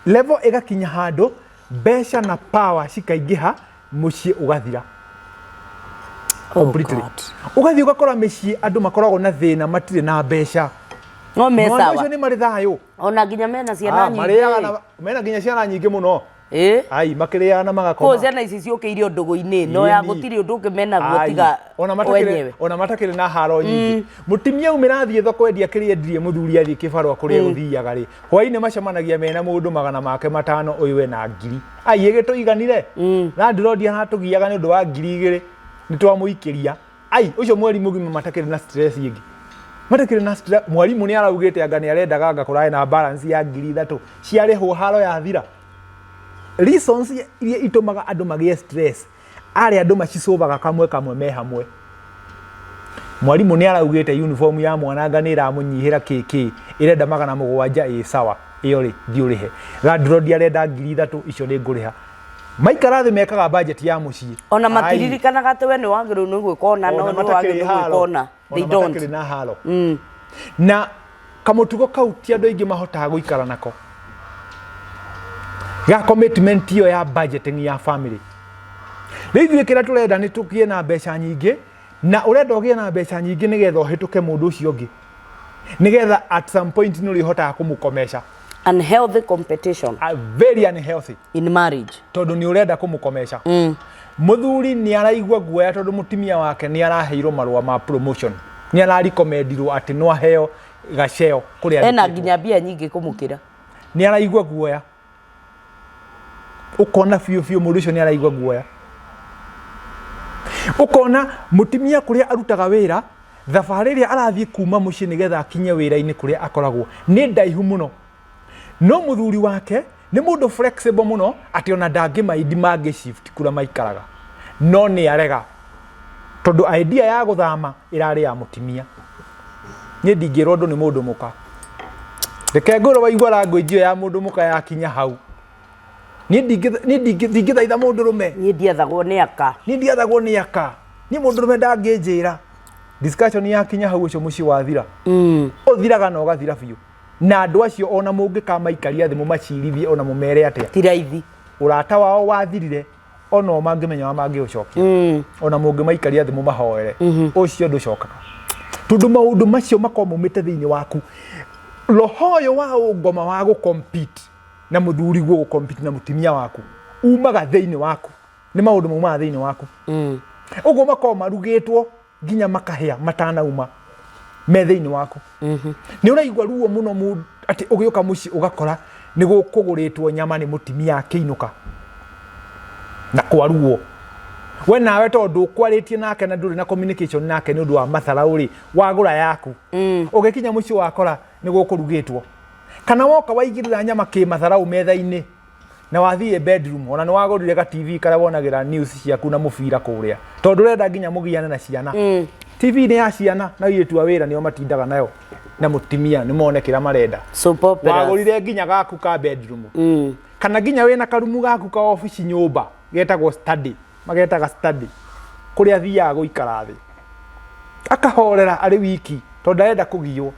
Level ĩgakinya handũ mbeca na power cikaingĩha, mũciĩ ũgathira completely. God. Ũgathiĩ ũgakora mĩciĩ andũ makoragwo na thĩna, matirĩ na mbeca, no me no andũ sawa. acio nĩ marĩ thayũ. Ona nginya mena ciana Ah, marĩaga nyingĩ. na mena nginya ciana nyingĩ mũno. Ĩ. Ai, makĩrĩaga na kũu magakoma. Ciana ici ciũkĩire ndũgũ-inĩ no ya Ĩni. gũtirĩ ũndũ ũngĩ menaguo Ai, tiga ona matakĩrĩ wenyewe. Ona matakĩrĩ na haro nyingĩ. Mũtumia aumĩra athiĩ thoko endia kĩrĩa endirie, mũthuri athiĩ kĩbarũa kũrĩa gũthiaga rĩ, hwainĩ macemanagia mena mũndũ 500, ũyũ ena 1000. Ai, ĩgĩtũiganire. Landlord aratũgiaga nĩ ũndũ wa 2000, nĩ twamũikĩria. Ai, ũcio mweri mũgima matakĩrĩ na stress ĩngĩ, matakĩrĩ na stress. Mwarimũ nĩ araugĩte anga nĩ arendaga anga kũrarĩ na balance ya 3000 ciarĩhwo, haro yathira. Reasons iria itũmaga andũ magĩe stress, arĩa andũ macicovaga kamwe kamwe me hamwe. Mwarimũ nĩ araugĩte uniform ya mwana anga nĩ ĩramũnyihĩra kĩkĩ, ĩrenda 700. Ĩ sawa, ĩyo rĩ, thiĩ ũrĩhe. Landlord arenda 3000, icio nĩ ngũrĩha. Maikara thĩ mekaga budget ya mũciĩ. Ona Ai, matiririkanaga atĩ we nĩ wagĩrĩirwo nĩ gwĩka ũna no ona nĩ wagĩrĩirwo matakĩrĩ nĩ gwĩka haro, ũna. They ona don't. matakĩrĩ na haro. Na kamũtugo kau ti andũ aingĩ mahotaga gũikara nako, ga commitment ĩyo ya budgeting ya family. Rĩu ithuĩ kĩrĩa tũrenda nĩ tũgĩe na mbeca nyingĩ, na ũrenda ũgĩe na mbeca nyingĩ nĩgetha ũhĩtũke mũndũ ũcio ũngĩ, nĩgetha at some point nĩ ũrĩhotaga kũmũkomesha. Unhealthy competition. A very unhealthy. In marriage. Tondũ nĩ ũrenda kũmũkomesha. Mũthuri nĩ araigua guoya tondũ mũtumia wake nĩ araheirwo marũa ma promotion, nĩ ararikomendirwo atĩ no aheo gaceo kũrĩa ena andĩkĩtwo. Nginya mbia nyingĩ kũmũkĩra. Nĩ araigua guoya, ũkona biũ biũ mũndũ ũcio nĩ araigua guoya. Ũkona mũtumia kũrĩa arutaga wĩra, thabarĩ ĩrĩa arathiĩ kuma mũciĩ nĩgetha akinye wĩra-inĩ kũrĩa akoragwo nĩ ndaihu mũno, no mũthuri wake nĩ mũndũ flexible mũno atĩ ona ndangĩmaindi mangĩ shift kũrĩa maikaraga, no nĩ arega tondũ idea ya gũthama ĩrarĩ ya mũtumia. Niĩ ndingĩrwo ũndũ nĩ mũndũ mũka. Reke ngũrwo waigua language ĩyo ya mũndũ mũka yakinya hau, niĩ ndingĩthaitha mũndũ rũme. Niĩ ndiathagwo nĩ aka. Niĩ ndiathagwo nĩ aka, niĩ mũndũ rũme ndangĩnjĩra. Discussion yakinya hau, ũcio mũciĩ wathira. Ũthiraga na ũgathira biũ, na andũ acio ona mũngĩkamaikaria thĩ mũmacirithie ona mũmere atĩa, ti raithi. Ũrata wao wathirire, ona o mangĩmenya wa mangĩũcokia, ona mũngĩmaikaria thĩ mũmahoere, ũcio ndũcokaga, tondũ maũndũ macio makorwo maumĩte thĩinĩ waku. Roho ũyũ wa ũngoma wa gũcompete na mũthuriguo, gũcompete na mũtumia waku, umaga thĩinĩ waku. Nĩ maũndũ maumaga thĩinĩ waku. Ũguo makorwo marugĩtwo nginya makahĩa matanauma me thĩinĩ waku. Nĩ ũraigua ruo mũno atĩ ũgĩũka mũciĩ ũgakora nĩ gũkũgũrĩtwo nyama nĩ mũtumia akĩinũka na kwarugwo. We nawe tondũ ndũkwarĩtie nake na ndũrĩ na communication nake nĩ ũndũ wa matharaũ rĩ, wagũra yaku. Ũgĩkinya mũciĩ wakora nĩ gũkũrugĩtwo, kana woka waigĩrĩra nyama kĩmatharaũ metha-inĩ na wathiĩ bedroom, ona nĩ wagũrire ga TV karĩa wonagĩra news ciaku na mũbira kũrĩa, tondũ ũrenda nginya mũgiane na ciana. TV nĩ ya ciana na airĩtu a wĩra nĩo matindaga nayo, na mũtumia nĩ mone kĩrĩa marenda. Soap operas. Wagũrire nginya gaku ka bedroom, kana nginya wĩna karumu gaku ka obici nyũmba getagwo study, magetaga study, kũrĩa athiaga gũikara thĩ akahorera arĩ wiki tondũ ndarenda kũgiywo.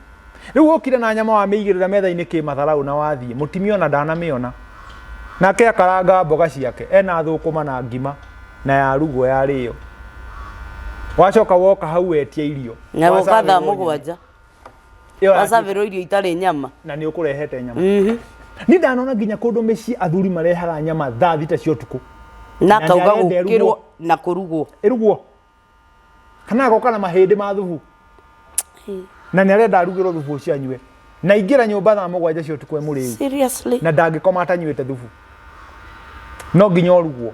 Rĩu ũkire na nyama wamĩigĩrĩra metha-inĩ kĩmatharaũ na wathiĩ, mũtumia ona ndanamĩona. Nake akaranga mboga ciake ena thũkũma na ngima na yarugwo yarĩo. Wacoka woka hau wetia irio. Na woka thaa Waservĩrwo nyama. 7. Ĩyo Waservĩrwo irio itarĩ nyama. Na nĩ ũkũrehete nyama. Niĩ ndanona nginya kũndũ mĩciĩ athuri marehaga nyama thaa 6 cia ũtukũ. Na Na akauga nĩarenda ĩrugwo. gũkĩrwo na kũrugwo. Ĩrugwo, kana agoka na mahĩndĩ ma thubu na nĩ arenda arugĩrwo thubu ũcio anyue, na ingĩra nyũmba thaa 7 cia ũtukũ e mũrĩu. Seriously? Na ndangĩkoma atanyuĩte thubu, no nginya ũrugwo.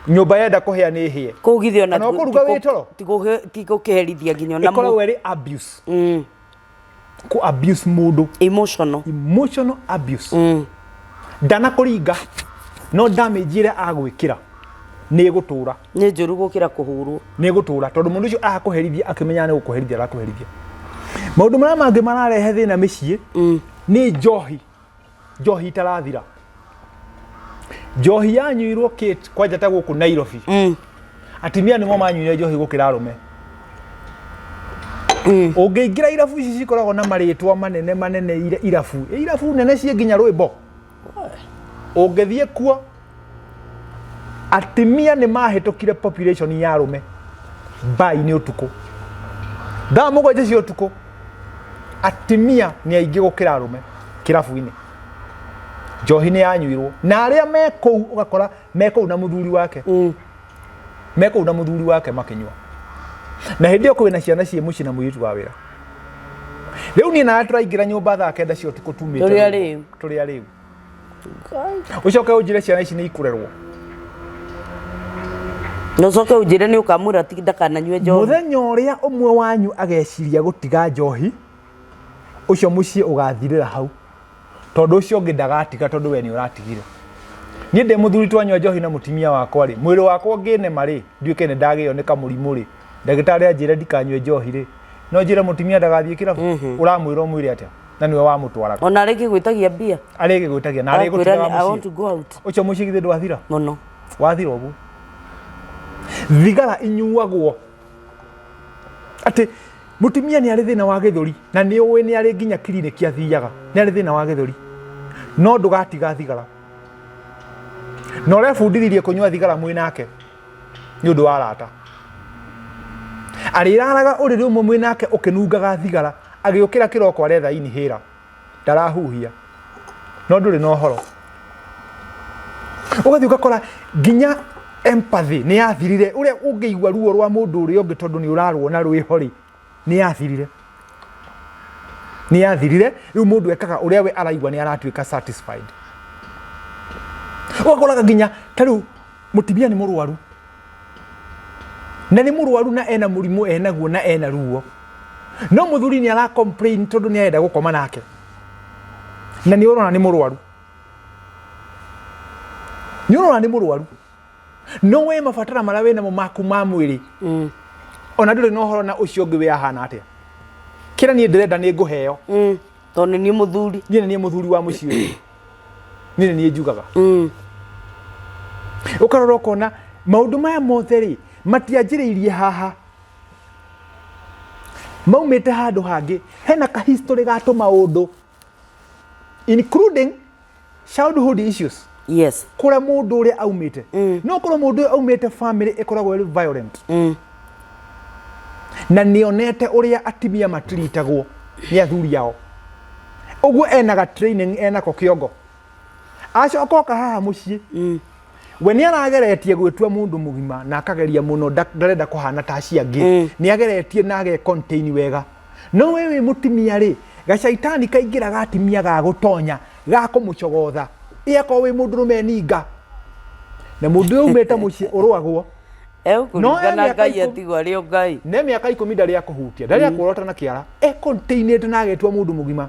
Nyũmba yenda kũhĩa nĩ hĩe. Kũu githĩ ona Kana ũkũruga wĩ toro? Ti gũkĩherithia nginya ona Ĩkoragwo ĩrĩ abuse, kũ abuse mũndũ. Emotional. Emotional abuse. Ndanakũringa, no damage ĩrĩa agwĩkĩra nĩ ĩgũtũra. Nĩ njũru gũkĩra kũhũrwo. Nĩ ĩgũtũra, tondũ mũndũ ũcio arakũherithia akĩmenyaga nĩ gũkũherithia arakũherithia. Maũndũ marĩa mangĩ mararehe thĩna mĩciĩ nĩ njohi. Njohi itarathira, njohi yanyuirwo Kate, kwanja ta gũkũ Nairobi, atumia nĩmo manyuire njohi gũkĩra arũme. Ũngĩingĩra irabu ici cikoragwo na marĩtwa manene manene, irabu nene ciĩ nginya rwĩmbo, ũngĩthiĩ kuo atumia nĩ mahĩtũkire population ya arũme mbai-inĩ ũtukũ thaa 7 cia ũtukũ. Atumia nĩ aingĩ gũkĩra arũme kĩrabu-inĩ. Njohi nĩ yanyuirwo, na arĩa me kũu ũgakora me kũu na mũthuri wake, me kũu na mũthuri wake makĩnyua, na hĩndĩ ĩyo kwĩna ciana ciĩ mũciĩ na mũirĩtu wa wĩra. Rĩu niĩ nawe tũraingĩra nyũmba thaa 9 cia ũtukũ tumĩte. Tũrĩ arĩu. Tũrĩ arĩu. Ũcoke ũnjĩre ciana ici nĩ ikũrerwo? Na ũcoke ũnjĩre nĩ ũkamwĩra ti ndakananyue njohi. Mũthenya ũrĩa ũmwe wanyu ageciria gũtiga njohi, ũcio mũciĩ ũgathirĩra hau, tondũ ũcio ũngĩ ndagatiga, tondũ we nĩ ũratigire. Niĩ ndĩ mũthuri, twanyua njohi na mũtumia wakwa rĩ, mwĩrĩ wakwa ũngĩnema rĩ, nduĩke nĩ ndagĩo nĩ kamũrimũ rĩ, ndagĩtarĩ anjĩre ndikanyue njohi rĩ, no njĩre mũtumia ndagathiĩ kĩrabu? Ũramwĩra ũmwĩre atĩa na nĩwe wamũtwaraga? Ona rĩngĩ gwĩtagia mbia. Arĩ gĩgwĩtagia na arĩ Arakwĩra gũtigaga I want mũciĩ to go out. Ũcio mũciĩ githĩ ndwathira? Mũno. Wathira ũguo. Thigara inyuagwo atĩ mũtumia nĩ arĩ thĩna wa gĩthũri, na nĩ ũĩ nĩ arĩ nginya kiriniki athiaga, nĩ arĩ thĩna wa gĩthũri, no ndũgatiga thigara, na ũrebundithirie kũnyua thigara mwĩ nake nĩ ũndũ wa arata. Arĩraraga ũrĩrĩ ũmwe mwĩ nake ũkĩnungaga thigara, agĩũkĩra kĩroko aretha inhaler, ndarahuhia, no ndũrĩ na ũhoro. Ũgathiĩ ũgakora nginya empathy nĩ yathirire, ũrĩa ũngĩigua ruo rwa mũndũ ũrĩa ũngĩ tondũ nĩ ũraruona rwĩho rĩ, nĩ yathirire, nĩ yathirire. Rĩu mũndũ ekaga ũrĩa we araigua nĩ aratuĩka satisfied. Ũgakoraga nginya ta rĩu mũtumia nĩ mũrwaru, na nĩ mũrwaru na ena mũrimũ enaguo na ena ruo, no mũthuri nĩ ara complain tondũ nĩ arenda gũkoma nake, na nĩ ũrona nĩ mũrwaru, nĩ ũrona nĩ mũrwaru, no we mabatara marĩa wĩnamo maku ma mwĩrĩ, ona ndũrĩ na ũhoro na ũcio ũngĩ wĩ ahana atĩa. Kĩrĩa niĩ ndĩrenda nĩ ngũheo. Tondũ nĩ niĩ mũthuri. Niĩ nĩ niĩ mũthuri wa mũciĩ ũyũ, niĩ nĩ niĩ njugaga. Ũkarora ũkona maũndũ maya mothe rĩ, matianjĩrĩirie haha, maumĩte handũ hangĩ. Hena ka history ga tũmaũndũ, including childhood issues, kũrĩa mũndũ ũrĩa aumĩte. No korwo mũndũ ũyũ aumĩte family ĩkoragwo ĩrĩ violent, na nĩonete ũrĩa atimia matiritagwo nĩ athuri ao, ũguo enaga training enako kĩongo, acoka oka haha mũciĩ, we nĩ arageretie gwĩtua mũndũ mũgima na akageria mũno, ndarenda kũhana ta acio angĩ, nĩ ageretie na age contain wega. No we wĩ mũtumia rĩ, gacaitani kaingĩra gatimia gagũtonya gakũmũcogotha. Ĩ akorwo wĩ mũndũrũme ninga na mũndũ ũyũ aumĩte mũciĩ ũrũagwo. No Ekũringana mĩaka Ngai 10 atigwo arĩ o Ngai. Ne mĩaka 10 ndarĩ akũhutia, ndarĩ akũrota na kĩara, e containĩte na agetua mũndũ mũgima.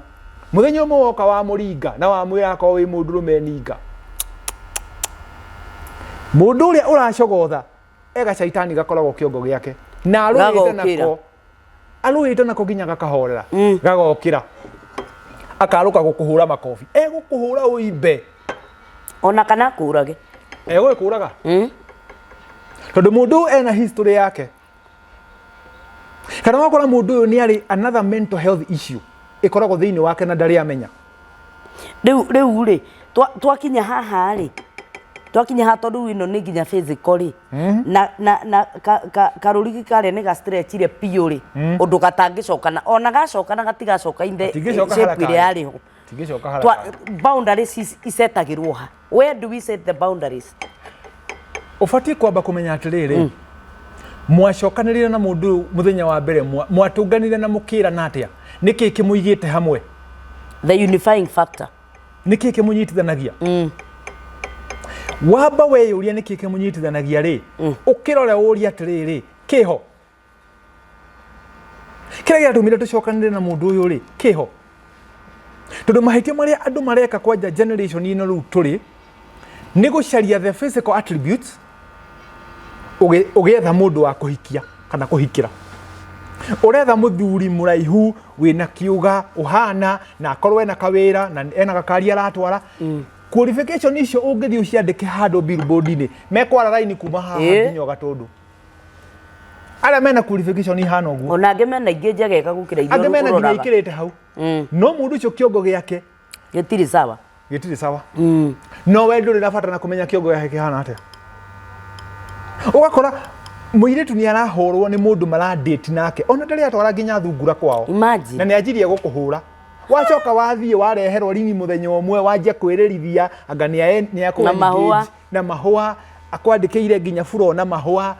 Mũthenya ũmwe woka wamũringa na wamwĩra akorwo wĩ mũndũrũme ninga, mũndũ ũrĩa ũracogotha e gacaitani gakoragwo kĩongo gĩake na arũĩte Gagokĩra. nako, arũĩte nako nginya gakahorera, gagokĩra akarũka gũkũhũra makobi, egũkũhũra ũimbe. Ona kana akũrage. Egũgĩkũraga, tondũ mũndũ ũyũ ena history yake. Kana wakora mũndũ ũyũ nĩ arĩ another mental health issue ĩkoragwo thĩinĩ wake na ndarĩ amenya. Rĩu rĩ, twakinya haha rĩ, twakinya haha, tondũ rĩu ĩno nĩ nginya physical rĩ, na karũrigi karĩa nĩ gastretchire biũ rĩ, ũndũ gatangĩcokana, ona gacokana gatigacoka in the Gatingĩcoka shape haraka ĩrĩa rĩ. yarĩ ho. Tingĩcoka haraka. Boundaries icetagĩrwo ha? Where do we set the boundaries? Ũbatiĩ kwamba kũmenya atĩrĩrĩ, mwacokanĩrĩire na mũndũ ũyũ mũthenya wa mbere, mwatũnganire na mũkĩrana atĩa? Nĩkĩ kĩmũigĩte hamwe? The unifying factor. Nĩkĩ kĩmũnyitithanagia? Wamba weyũria nĩkĩ kĩmũnyitithanagia rĩ, ũkĩrore ũrie atĩrĩrĩ, kĩho kĩrĩa gĩatũmire tũcokanĩre na mũndũ ũyũ rĩ, kĩho? Tondũ mahĩtia marĩa andũ mareka kwanja generation ĩno rĩu tũrĩ nĩ gũcaria the physical attributes ũgĩetha mũndũ wa kũhikia kana kũhikĩra. Ũretha mũthuri mũraihu wĩna kĩũga ũhana na akorwo ena kawĩra na ena gakari aratwara. Qualification icio ũngĩthiĩ ũciandĩke handũ billboard-inĩ, mekwara raini kuma haha nginya Gatũndũ, arĩa mena qualification ihana ũguo. Ona angĩ mena ingĩ njegega gũkĩra iria Angĩ mena nginya ũroraga. ikĩrĩte hau, no mũndũ ũcio kĩongo gĩake gĩtirĩ sawa. Gĩtirĩ sawa. No we ndũrĩ na bata na kũmenya kĩongo gĩake kĩhana atĩa. Ũgakora mũirĩtu nĩ arahũrwo nĩ mũndũ maradate nake, ona ndarĩ atwara nginya thungura kwao. Imagine. Na nĩ anjirie gũkũhũra, wacoka wathiĩ wareherwo ringi mũthenya ũmwe, wanjia kwĩrĩrithia anga nĩ akũ Na mahũa. engage, na mahũa akwandĩkĩire nginya furo na mahũa.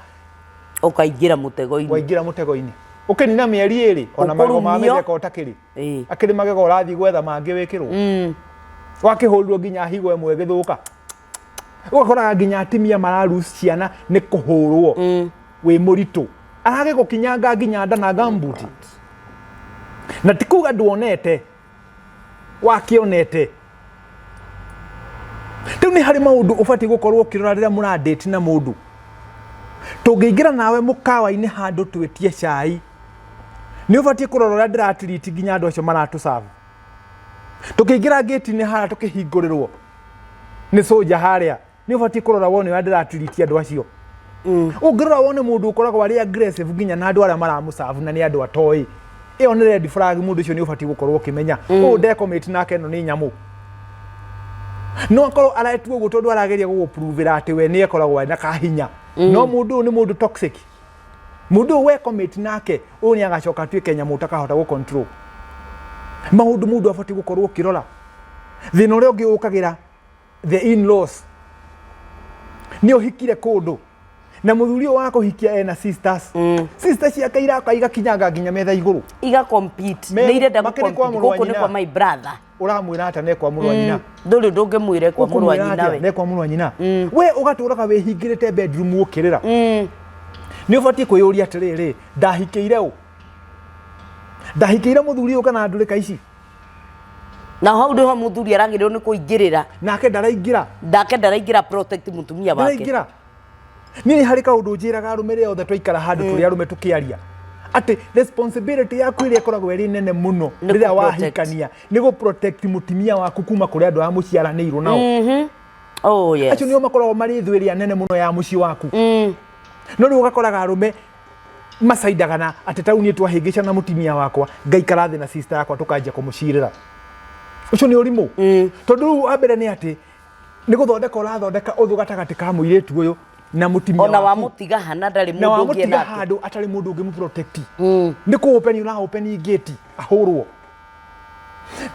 Ũkaingĩra mũtego-inĩ. Waingĩra mũtego-inĩ, ũkĩnina mĩeri 2, ona magego ma Ũkũrumio. mĩtheka ũtakĩrĩ akĩrĩ magego ũrathiĩ gwetha mangĩ wĩkĩrwo, wakĩhũrirwo nginya higo ĩmwe ĩgĩthũka. Ũgakoraga nginya atimia mararus ciana nĩ kũhũrwo wĩ mũritũ, aragĩgũkinyanga nginya nda na gambuti, na ti kuga nduonete, wakĩonete. Rĩu nĩ harĩ maũndũ ũbatiĩ gũkorwo ũkĩrora rĩrĩa mũradate na mũndũ. Tũngĩingĩra nawe mũkawa-inĩ handũ twĩtie cai, nĩ ũbatiĩ kũrora ũrĩa ndĩratiriti nginya andũ acio maratũcabu. Tũkĩingĩra ngĩti-inĩ harĩa, tũkĩhingũrĩrwo nĩ soja harĩa, nĩ ũbatiĩ kũrora wone ũrĩa ndĩratiriti andũ acio. Ũngĩrora wone mũndũ ũkoragwo arĩ aggressive nginya na andũ arĩa maramũcabu na nĩ andũ atoĩ, ĩyo nĩ red flag. Mũndũ ũcio nĩ ũbatiĩ gũkorwo ũkĩmenya ũũ ndekomĩti nake, ĩno nĩ nyamũ. No akorwo aretua ũguo tondũ arageria gũgũpruvĩra atĩ we nĩ ekoragwo ena kahinya, no mũndũ ũyũ nĩ mũndũ toxic. Mũndũ ũyũ wekomĩti nake ũyũ nĩ agacoka atuĩke nyamũ ũtakahota gũ control. Maũndũ mũndũ abatiĩ gũkorwo ũkĩrora. Thĩna ũrĩa ũngĩ ũkagĩra the in-laws, nĩ ũhikire kũndũ na mũthuri ũyũ wa kũhikia ena sisters, sisters ciake iraka igakinyanga nginya metha igũrũ. Iga compete. Nĩ irenda Makĩrĩ kwa gũ-compete. mũrũ wa Gũkũ nĩ nyina. kwa my brother. Ũramwĩra atĩa ne kwa mũrũ wa nyina? Ndũrĩ ũndũ ũngĩmwĩre kwa mũrũ wa Ũkũmwĩra nyina atĩa we. ne kwa mũrũ wa nyina? We ũgatũraga wĩhingĩrĩte bedroom ũkĩrĩra. Nĩ ũbatiĩ kwĩyũria atĩrĩrĩ, ndahikĩire ũ? Ndahikĩire mũthuri ũyũ kana ndũrĩka ici? Na hau nĩho mũthuri aragĩrĩrwo nĩ kũingĩrĩra. Nake ndaraingĩra. Nake ndaraingĩra protect mũtumia wake. Ndaraingĩra. Niĩ nĩ harĩ kaũndũ njĩraga arũme rĩrĩa othe twaikara handũ tũrĩ arũme tũkĩaria, Atĩ responsibility yaku ĩrĩa ĩkoragwo ĩrĩ nene mũno Nĩ rĩrĩa kũ-protect. wahikania nĩ gũ protect mũtumia waku kuma kũrĩ andũ arĩa mũciaranĩirwo nao. Oh yes. Acio nĩo makoragwo marĩ thũ ĩrĩa nene mũno ya mũciĩ waku. No rĩu ũgakoraga arũme macaindaga na atĩ ta rĩu niĩ twahĩngĩcana na mũtumia wakwa, ngaikara thĩ na sister yakwa tũkanjia kũmũcirĩra. Ũcio nĩ ũrimũ. Tondũ rĩu wa mbere nĩ atĩ nĩ gũthondeka ũrathondeka ũthũ gatagatĩ ka mũirĩtu ũyũ na mũtumia Ona waku. wamũtiga hana ndarĩ Na mũndũ ũngĩ wamũtiga enake. handũ atarĩ mũndũ ũngĩ mũprotect. Nĩ kũ open ũra open gate ahũrwo.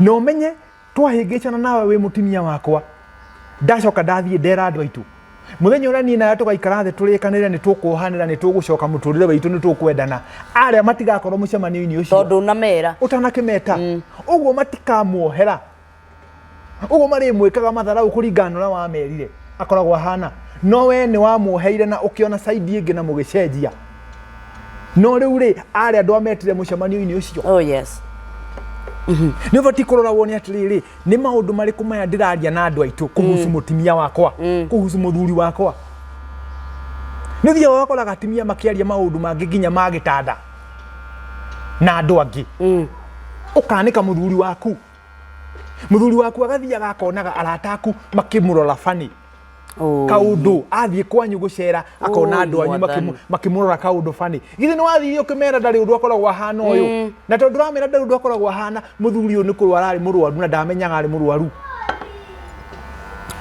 Na ũmenye twahĩngĩcana nawe wĩ mũtumia wakwa, ndacoka ndathiĩ ndera andũ aitũ, mũthenya ũrĩa niĩ nawe tũgaikara thĩ tũrĩkanĩre nĩ tũkuohanĩra, nĩ tũgũcoka mũtũrĩre witũ, nĩ tũkwendana, arĩa matigakorwo mũcemanio-inĩ ũcio. Tondũ unamera. Ũtanakĩmeta. Ũguo matikamuohera. Ũguo marĩmwĩkaga matharau kũringana na ũrĩa wamerire akoragwo ahana. No we nĩ wamuoheire na ũkĩona side ĩngĩ na mũgĩcenjia. No rĩu rĩ, arĩa andũ ametire mũcemanio-inĩ ũcio. Oh yes. Nĩ ũbatiĩ kũrora wone atĩrĩrĩ, nĩ maũndũ marĩkũ maya ndĩraria na andũ aitũ kũhusu mũtumia wakwa, kũhusu mũthuri wakwa. Nĩ ũthiaga ũgakoraga atumia makĩaria maũndũ mangĩ nginya ma gĩtanda na andũ angĩ. Ũkanĩka mũthuri waku. Mũthuri waku agathiaga akonaga arata aku makĩmũrora bani. Oh. Kaũndũ athiĩ kwanyu gũcera akona andũ anyu makĩmũrora kaũndũ bani. Githĩ nĩ wathire ũkĩmera ndarĩ ũndũ akoragwo ahana ũyũ. Na tondũ ũramera ndarĩ ũndũ akoragwo ahana, mũthuri ũyũ nĩ kũrwara arĩ mũrwaru na ndamenyaga arĩ mũrwaru.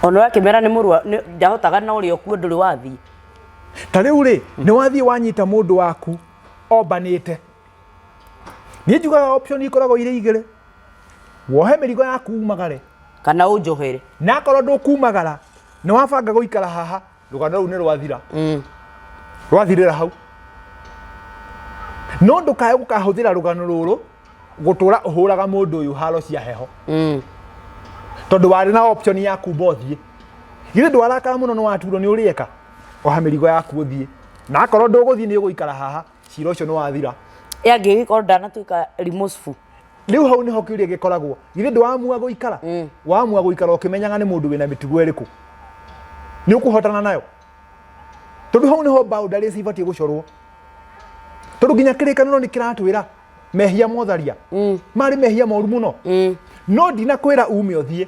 Ona ũrakĩmera nĩ mũrwaru, ndahotaga na ũrĩa ũkuo ndũrĩ wathiĩ. Ta rĩu rĩ, nĩ wathiĩ wanyita mũndũ waku ombanĩte. Niĩ njugaga option ikoragwo irĩ igĩrĩ. Wohe mĩrigo yaku umagare. Kana ũnjohere. Na akorwo ndũkumagara, nĩ wabanga gũikara haha, rũgano rũu nĩ rwathira. Rwathirĩra hau. No ndũkae gũkahũthĩra rũgano rũrũ gũtũra ũhũraga mũndũ ũyũ haro cia heho. Tondũ warĩ na option ya kumba ũthiĩ. Githĩ ndwarakara mũno nĩ waturwo nĩ ũrĩeka? Oha mĩrigo yaku ũthiĩ. Na akorwo ndũgũthiĩ nĩ ũgũikara haha, cira ũcio nĩ wathira. Ĩ angĩgĩkorwo ndanatuĩka remorseful? Rĩu hau nĩho kĩũria gĩkoragwo. Githĩ ndwamua gũikara? Wamua gũikara ũkĩmenyaga nĩ mũndũ wĩna mĩtugo ĩrĩkũ? Nĩ ũkũhotana nayo? Tondũ hau nĩho boundaries ibatiĩ gũcorwo. Tondũ nginya kĩrĩkanĩro nĩ kĩratwĩra mehia motharia marĩ mehia moru mũno. No ndinakwĩra ume ũthiĩ.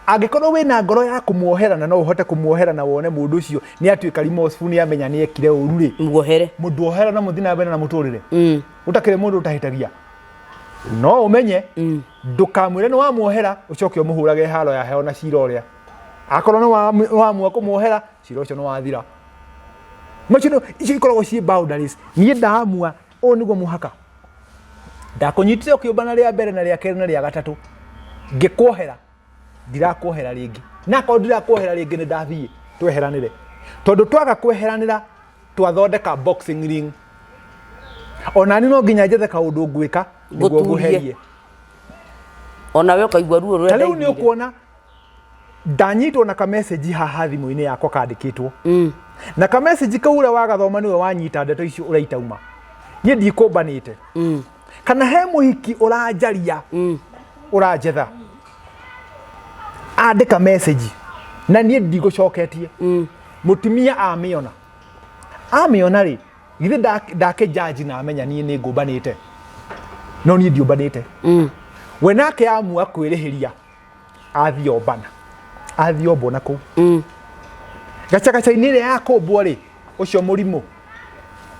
Angĩkorwo wĩna ngoro ya kũmuohera na no ũhote kũmuohera na wone mũndũ ũcio nĩ atuĩka remorseful, nĩ amenya nĩ ekire ũru rĩ, muohere. Mũndũ ohera na mũthiĩ na mbere na mũtũrĩre. Ũtakĩrĩ mũndũ ũtahĩtagia. No ũmenye ndũkamwĩre nĩ wamuohera ũcoke ũmũhũrage haro ya heho na cira ũrĩa. Akorwo nĩ wamua kũmuohera, cira ũcio nĩ wathira. Macio icio ikoragwo ciĩ boundaries. Niĩ ndamua ũũ nĩguo mũhaka. Ndakũnyitire ũkĩũmbana rĩa mbere na rĩa kerĩ na rĩa gatatũ. Ngĩkuohera, ndirakuohera rĩngĩ. Na akorwo ndirakuohera rĩngĩ nĩ ndathiĩ tweheranĩre. Tondũ twaga kweheranĩra twathondeka boxing ring. Ona niĩ no nginya njethe kaũndũ ngwĩka nĩguo Ngũturie. ngũherie. Ona we ũkaigua ruo rũrĩa Ta rĩu nĩ ndaiguire. ũkuona ndanyitwo na kamessage haha thimũ-inĩ yakwa kandĩkĩtwo. Na kamessage kau ũrĩa wagathoma nĩwe wanyita ndeto icio ũrĩa itauma. Niĩ ndikũmbanĩte. Kana he mũhiki ũranjaria, ũranjetha. Andĩka message na niĩ ndigũcoketie. Mũtumia amĩona. Amĩona rĩ, githĩ ndakĩjudge na amenya niĩ nĩ ngũmbanĩte. No niĩ ndiũmbanĩte. We nake amua kwĩrĩhĩria athiĩ ombana. Athiĩ ombwo na kũu. Gacagaca-inĩ ĩrĩa ya kũmbwo rĩ, ũcio mũrimũ,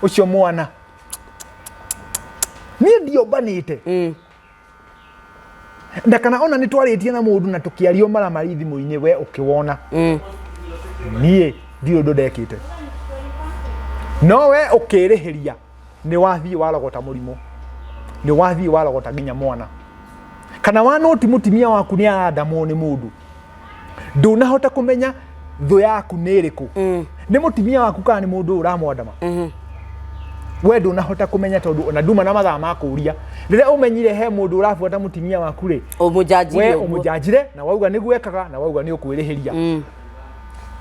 ũcio mwana. Niĩ ndiombanĩte. Na kana ona nĩ twarĩtie na mũndũ na tũkĩario maramari thimũ-inĩ we ũkĩwona. Niĩ ndirĩ ũndũ ndekĩte. No we ũkĩrĩhĩria nĩ wathiĩ warogota mũrimũ. Nĩ wathiĩ warogota nginya mwana. Kana wanoti mũtumia waku nĩ arandamwo nĩ mũndũ. Ndũnahota kũmenya thũ yaku nĩ ĩrĩkũ. Nĩ mũtumia waku kana nĩ mũndũ ũyũ ũramwandama. We ndũnahota kũmenya tondũ ona nduma na mathaa ma kũũria. Rĩrĩa ũmenyire he mũndũ ũrabuata mũtumia waku rĩ, Ũmũnjanjire we ũguo. ũmũnjanjire na wauga nĩguo ekaga na wauga nĩ ũkwĩrĩhĩria.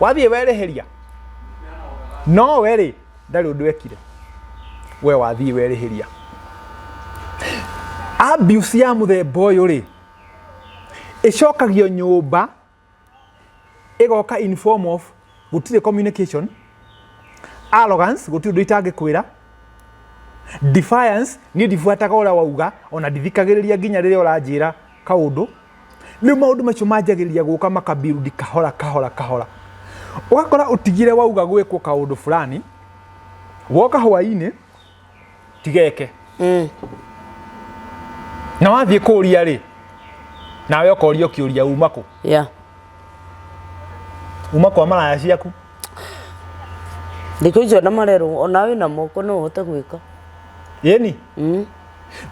Wathiĩ werĩhĩria. No we rĩ, ndarĩ ũndũ ekire. We wathiĩ werĩhĩria. Abuse ya mũthemba ũyũ rĩ, ĩcokagio nyũmba, ĩgoka in form of gũtirĩ communication, arrogance, gũtirĩ ũndũ itangĩkwĩra. Defiance, niĩ ndibuataga ũrĩa wauga, ona ndithikagĩrĩria nginya rĩrĩa ũranjĩra kaũndũ. Rĩu maũndũ macio manjagĩrĩria gũka makabuild kahora kahora kahora, ũgakora ũtigire wauga gwĩkwo kaũndũ fulani, woka hwainĩ tigeke. Na wathiĩ kũria rĩ, nawe ũkorio kĩũria, uma kũ? Uma kwa maraya ciaku. Thikũ icio na marerwo ona wĩ na moko no ũhote gwĩka. Ĩni.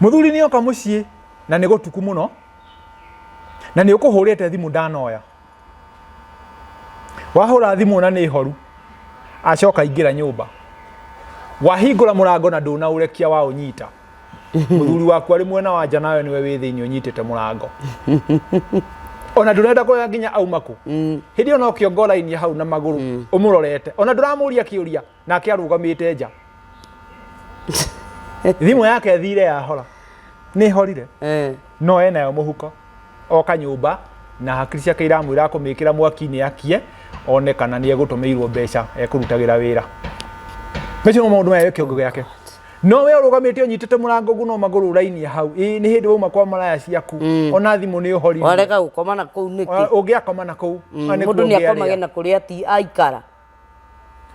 Mũthuri nĩ oka mũciĩ na nĩ gũtuku mũno na nĩ ũkũhũrĩte thimũ ndanoya. Wahũra thimũ na nĩ horu, acoka aingĩra nyũmba, wahingũra mũrango na ndũnaũrekia waũnyita. Mũthuri waku arĩ mwena wa nja nawe nĩwe wĩ thĩinĩ ũnyitĩte mũrango, ona ndũrenda kũrora nginya auma kũ. Hĩndĩ ĩyo no kĩongo raini hau na magũrũ ũmũrorete, ona ndũramũria kĩũria, nake arũgamĩte nja, thimũ yake thire yahora, nĩ horire. No enayo mũhuko, oka nyũmba na hakiri ciake iramwĩra akũmĩkĩra mwaki-inĩ akie one kana nĩ egũtũmĩirwo mbeca ekũrutagĩra wĩra. Macio no maũndũ maya kĩongo gĩake, no we ũrũgamĩte ũnyitĩte mũrango guo no magũrũ ũrainia hau. Ĩĩ, nĩ hĩndĩ wauma kwa maraya ciaku, ona thimũ nĩ ũhoririe. Warega gũkoma na kũu nĩkĩ? Ũngĩakoma na kũu, nĩ Mũndũ kuo nĩ ũngĩarĩa. akomage na kũrĩa ati aikara.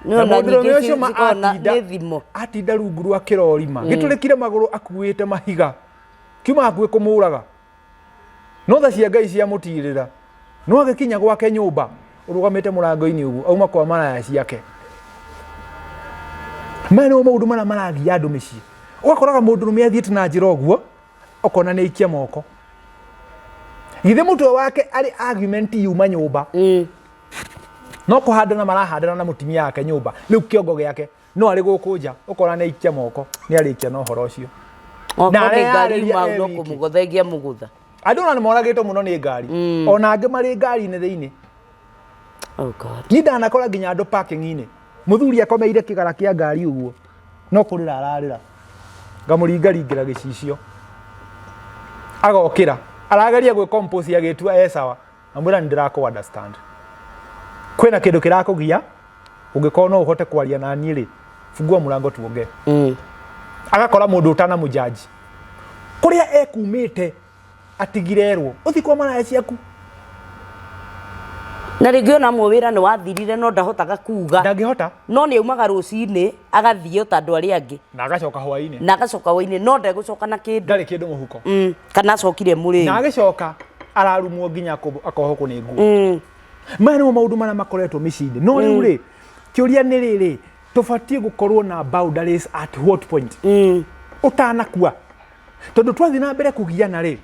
Na Nĩ ona mũndũrũme nyingĩ ũcio ma cikoragwo na atinda nĩ thimo. Atinda rungu rwa kĩrorima gĩtũrĩkire magũrũ akuĩte mahiga kiuma hakuhĩ kũmũraga, no tha cia Ngai ciamũtirĩra, no agĩkinya gwake nyũmba ũrũgamĩte mũrango-inĩ ũguo auma kwa maraya ciake. Maya nĩmo maũndũ marĩa maragia andũ mĩciĩ. Ũgakoraga mũndũrũme athiĩte na njĩra ũguo, ũkona nĩ aikia moko, githĩ mũtwe wake arĩ argument yuma nyũmba. No kũhandana marahandana na mũtumia wake nyũmba, rĩu kĩongo gĩake no arĩ gũkũ nja, ũkona nĩ aikia moko, nĩ arĩkia na ũhoro ũcio. Okorwo Na nĩ ngari areyarĩria yuma e no wiki. kũmũgũtha ĩngĩa mũgũtha. Andũ ona nĩ moragĩtwo mũno nĩ ngari, ona angĩ marĩ ngari-inĩ thĩinĩ. Oh God. Niĩ ndanakora nginya andũ parking-inĩ, mũthuri akomeire kĩgara kĩa ngari ũguo, no kũrĩra ararĩra, ngamũringaringĩra gĩcicio, agokĩra arageria gwĩ compose, agĩtua e sawa. Amwĩra nĩ ndĩrakũ understand, kwĩna kĩndũ kĩrakũgia, ũngĩkorwo no ũhote kwaria na niĩ rĩ, fungua mũrango tuongee. Agakora mũndũ ũtanamũjaji kũrĩa ekumĩte, atigirerwo ũthi kwa maraya ciaku. Na rĩngĩ ona amwe wĩra nĩ wathirire no ndahotaga kuga. Ndangĩhota. No nĩ aumaga rũcinĩ agathiĩ o ta andũ arĩa angĩ. Na agacoka hwainĩ. Na agacoka hwainĩ no ndegũcoka na kĩndũ. Ndarĩ kĩndũ mũhuko. Kana acokire mũrĩu. Na agĩcoka ararumwo nginya akohwo nĩ nguo. Maya nĩmo maũndũ marĩa makoretwo mĩciĩ-inĩ. No rĩu rĩ, kĩũria nĩ rĩrĩ, tũbatiĩ gũkorwo na boundaries at what point? Ũtanakua, tondũ twathiĩ na mbere kũgiana rĩ,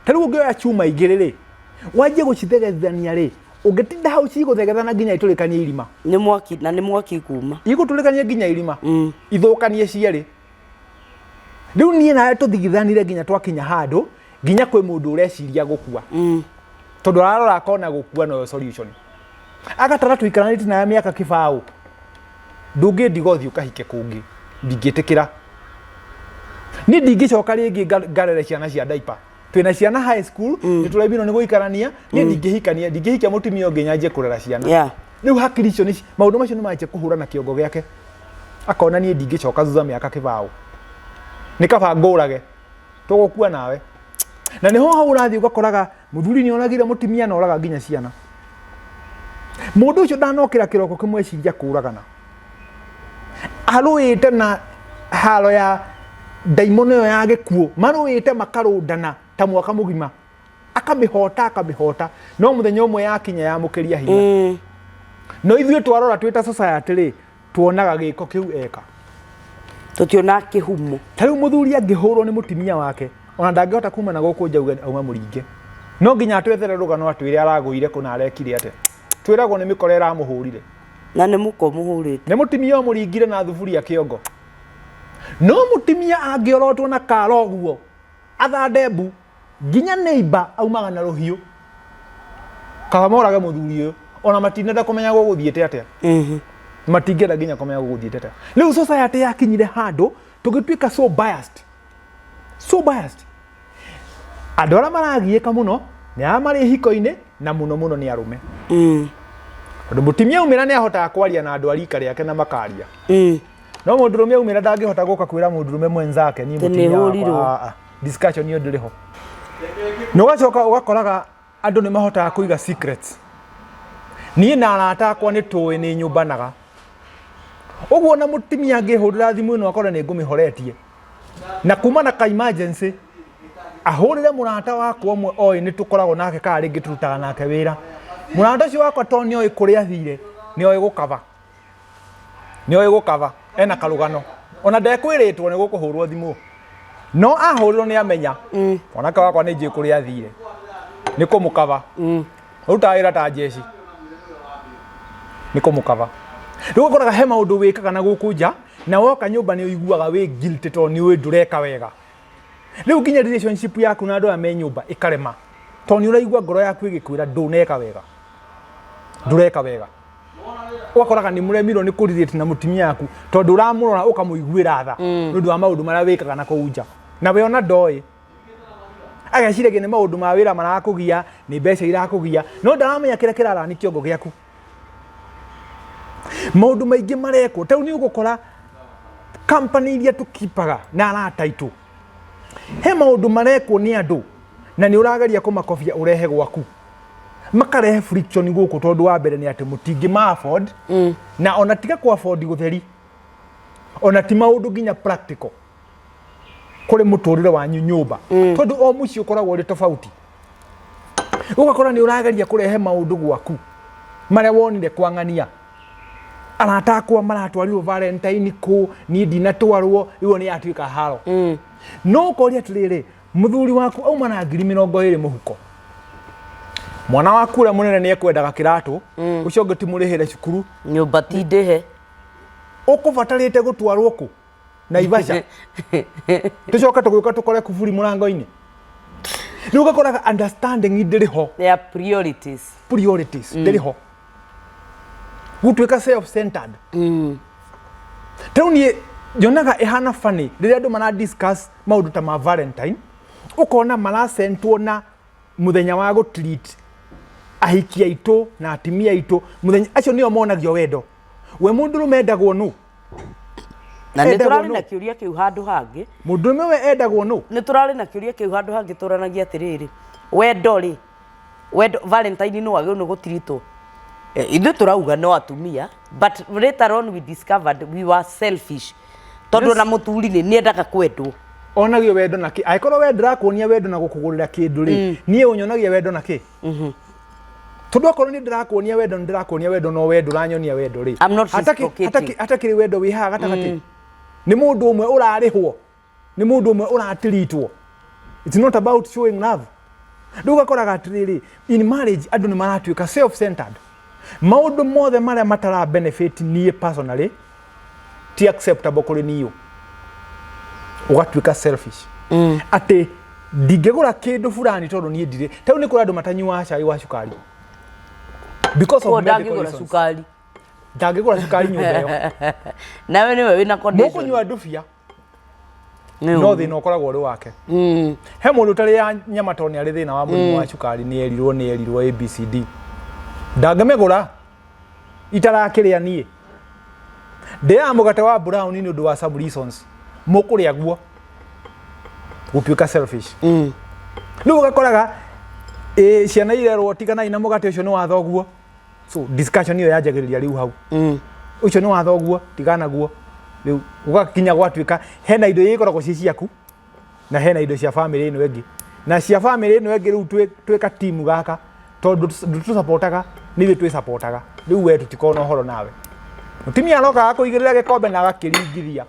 ta rĩu ũngĩoya chuma igĩrĩ rĩ, wanjie gũcithegethania rĩ, ũngĩtinda hau cigũthegethana nginya itũrĩkanie irima. Nĩ mwaki na nĩ mwaki kuma. Igũtũrĩkanie nginya irima, ithũkanie cierĩ. Rĩu niĩ nawe tũthigithanire nginya twakinya handũ nginya kwĩ mũndũ ũreciria gũkua, tondũ ararora akona gũkua noyo solution. Agatara tũikaranĩtie nawe mĩaka kĩbaũ, ndũngĩndiga ũthiĩ ũkahike kũngĩ, ndingĩtĩkĩra. Niĩ ndingĩcoka rĩngĩ ngarere ciana cia diaper. Twĩna ciana high school, nĩ tũremirwo nĩ gũikarania. Niĩ ndingĩhikania, ndingĩhikia mũtumia ũngĩ nyanjie kũrera ciana. Rĩu hakiri icio maũndũ macio nĩ manjia kũhũra na kĩongo gĩake, akona niĩ ndingĩcoka thutha mĩaka kĩbaũ, nĩ kaba ngũrage, tũgũkua nawe. Na nĩho hau ũrathiĩ ũgakoraga mũthuri nĩ oragire mũtumia na oraga nginya ciana. Mũndũ ũcio ndanokĩra kĩroko kĩmwe eciria kũragana, arũĩte na haro ya ndaimono ĩyo ya gĩkuũ, marũĩte makarũndana ta mwaka mũgima, akamĩhota akamĩhota, no mũthenya ũmwe yakinya yamũkĩria hinya. No ithuĩ twarora twĩ ta society rĩ, tuonaga gĩko kĩu eka. Tũtiona kĩhumo. Ta rĩu mũthuri angĩhũrwo nĩ mũtumia wake, ona ndangĩhota kuma na gũkũ nja auge auma mũringe, no nginya atwethere rũgano, atwĩre aragũire kũ na arekire atĩa. Twĩragwo nĩ mĩkora ĩramũhũrire. Na nĩ mũka ũmũhũrĩte. Nĩ mũtumia ũmũringire na thuburia kĩongo. No mũtumia angĩorotwo na kara ũguo athande mbu, nginya neighbor aumaga na rũhiũ, kaba morage mũthuri ũyũ, ona matinenda kũmenya gũgũthiĩte atĩa. Matingĩenda nginya kũmenya gũgũthiĩte atĩa. Rĩu society yakinyire handũ tũgĩtuĩka so biased, so biased. Andũ arĩa maragiĩka mũno nĩ arĩa marĩ hiko-inĩ, na mũno mũno nĩ arũme, tondũ mũtumia aumĩra nĩ ahotaga kwaria na andũ a rika rĩake na makaria. No mũndũrũme aumĩra ndangĩhota gũka kwĩra mũndũrũme mwenzake niĩ Atĩ mũtumia wakwa. nĩhũrirwo. Ah, ah. Discussion ĩyo ndĩrĩ ho. Na ũgacoka ũgakoraga andũ nĩ mahotaga kũiga secrets. Niĩ na arata akwa nĩ tũĩ nĩ nyũmbanaga. Ũguo na mũtumia angĩhũrĩra thimũ ĩno akore nĩ ngũmĩhoretie. Na kuma na ka emergency ahũrĩre mũrata wakwa ũmwe oĩ nĩ tũkoragwo nake kana rĩngĩ tũrutaga nake wĩra. Mũrata ũcio wakwa tondũ nĩ oĩ kũrĩa athire nĩ oĩ gũkaba. Nĩ oĩ gũkaba ena karũgano. Ona ndekwĩrĩtwo nĩ gũkũhũrwo thimũ. No ahũrĩrwo nĩ amenya. Mwanake wakwa nĩ njũĩ kũrĩa athire. Nĩ kũmũkaba. Ũrutaga wĩra ta njeci. Nĩ kũmũkaba. Rĩu ũkoraga he maũndũ wĩkaga na gũkũ nja na woka nyũmba nĩ ũiguaga wĩ guilty tondũ nĩ ũĩ ndũreka wega. Rĩu nginya relationship yaku na andũ aya me nyũmba ĩkarema tondũ nĩ ũraigua ngoro yaku ĩgĩkwĩra ndũneka wega. Ndũreka wega. Ũgakoraga nĩ mũremirwo nĩ kũ relate na mũtumia waku tondũ ũramũrora ũkamũiguĩra tha nĩ ũndũ wa maũndũ marĩa wĩkaga na kũu nja. Na we ona ndoĩ. Ageciragia nĩ maũndũ ma wĩra marakũgia, nĩ mbeca irakũgia, no ndaramenya kĩrĩa kĩrarani kĩongo gĩaku. Maũndũ maingĩ marekwo, ta rĩu nĩ ũgũkora company iria tũkipaga na arata aitũ, he maũndũ marekwo nĩ andũ na nĩ ũrageria kũmakobia ũrehe gwaku. Makarehe friction gũkũ tondũ wa mbere nĩ atĩ mũtingĩ ma afford na ona tiga kũ afford gũtheri, ona ti maũndũ nginya practical kũrĩ mũtũrĩre wanyu nyũmba tondũ o mũciĩ ũkoragwo ũrĩ tofauti. Ũgakora nĩ ũrageria kũrehe maũndũ gwaku marĩa wonire kwang'ania. Arata akwa maratwarirwo Valentine kũ, niĩ ndinatwarwo, rĩu nĩ yatuĩka haro. No ũkoria atĩrĩrĩ, mũthuri waku auma na 20,000 mũhuko. Mwana waku ũrĩa mũnene nĩ ekwendaga kĩratũ, ũcio ũngĩ ti mũrĩhĩre cukuru. Nyũmba ti ndĩhe. Ũkũbatarĩte gũtwarwo kũ? Naivasha. Tũcoke tũgĩũka tũkore kuburi mũrango-inĩ. Rĩu ũgakoraga understanding ndĩrĩ ho. Their priorities. Priorities ndĩrĩ ho. Gũtuĩka self-centered. Rĩu niĩ nyonaga ĩhana funny rĩrĩa andũ mara discuss maũndũ ta ma Valentine, ũkona maracentwo na mũthenya wa gũ treat ahiki aitũ na atimia aitũ, mũthenya acio nĩo monagio wendo. We mũndũrũme endagwo nũ? Na nĩ Endagwo tũrarĩ nũ? na kĩũria kĩu handũ hangĩ. Mũndũrũme we endagwo nũ? Nĩ tũrarĩ na kĩũria kĩu handũ hangĩ tũranagia atĩrĩrĩ, wendo rĩ, wendo Valentine nĩ wagĩrĩirwo nĩ gũtiritwo. Ithuĩ tũrauga no atumia, but later on we discovered we were selfish. Tondũ ona mũthuri rĩ, nĩ endaga kwendwo. Onagio wendo na kĩ? Angĩkorwo we ndĩrakuonia wendo na gũkũgũrĩra kĩndũ rĩ, niĩ ũnyonagia wendo na kĩ? Tondũ okorwo niĩ ndĩrakuonia wendo, nĩ ndĩrakuonia wendo no we ndũranyonia wendo rĩ. I'm not reciprocating. Hatakĩrĩ wendo wĩ haha gatagatĩ. Nĩ mũndũ ũmwe ũrarĩhwo, nĩ mũndũ ũmwe ũratiritwo. It's not about showing love. Rĩu ũgakoraga atĩrĩrĩ, in marriage andũ nĩ maratuĩka self-centered. Maũndũ mothe marĩa matara benefit niĩ personally ti acceptable kũrĩ niĩ. Ũgatuĩka selfish. Atĩ ndingĩgũra kĩndũ fulani tondũ niĩ ndirĩ. Ta rĩu nĩ kũrĩ andũ matanyuaga cai wa cukari. Because of Koguo medical ndangĩgũra reasons. cukari. Ndangĩgũra cukari nyũmba ĩyo. Nawe nĩwe wĩna condition. Mũkũnyua ndubia Nĩ no ũru. thĩna ũkoragwo ũrĩ wake. He mũndũ ũtarĩ nyama tondũ nĩ arĩ thĩna wa mũrimũ wa cukari, nĩ erirwo, nĩ erirwo ABCD. Ndangĩmĩgũra itarakĩrĩa niĩ. Ndĩaga mũgate wa brown nĩ ũndũ wa some reasons. Mũkũrĩa guo. Gũtuĩka selfish. Rĩu ũgakoraga ciana irerwo tiganai na mũgate ũcio nĩ wa thoguo. So discussion ĩyo yanjagĩrĩria rĩu hau. Ũcio nĩ wa thoguo, tigana guo. Rĩu gũgakinya gwatuĩka hena indo iria ikoragwo ciĩ ciaku na hena indo cia famĩlĩ ĩno ĩngĩ. Na cia famĩlĩ ĩno ĩngĩ rĩu twĩ ka team gaka tondũ ndũtũcapotaga nĩ ithuĩ twĩcapotaga. Rĩu we tũtikoragwo na ũhoro nawe. Mũtumia aroka agakũigĩrĩra gĩkombe na agakĩringithia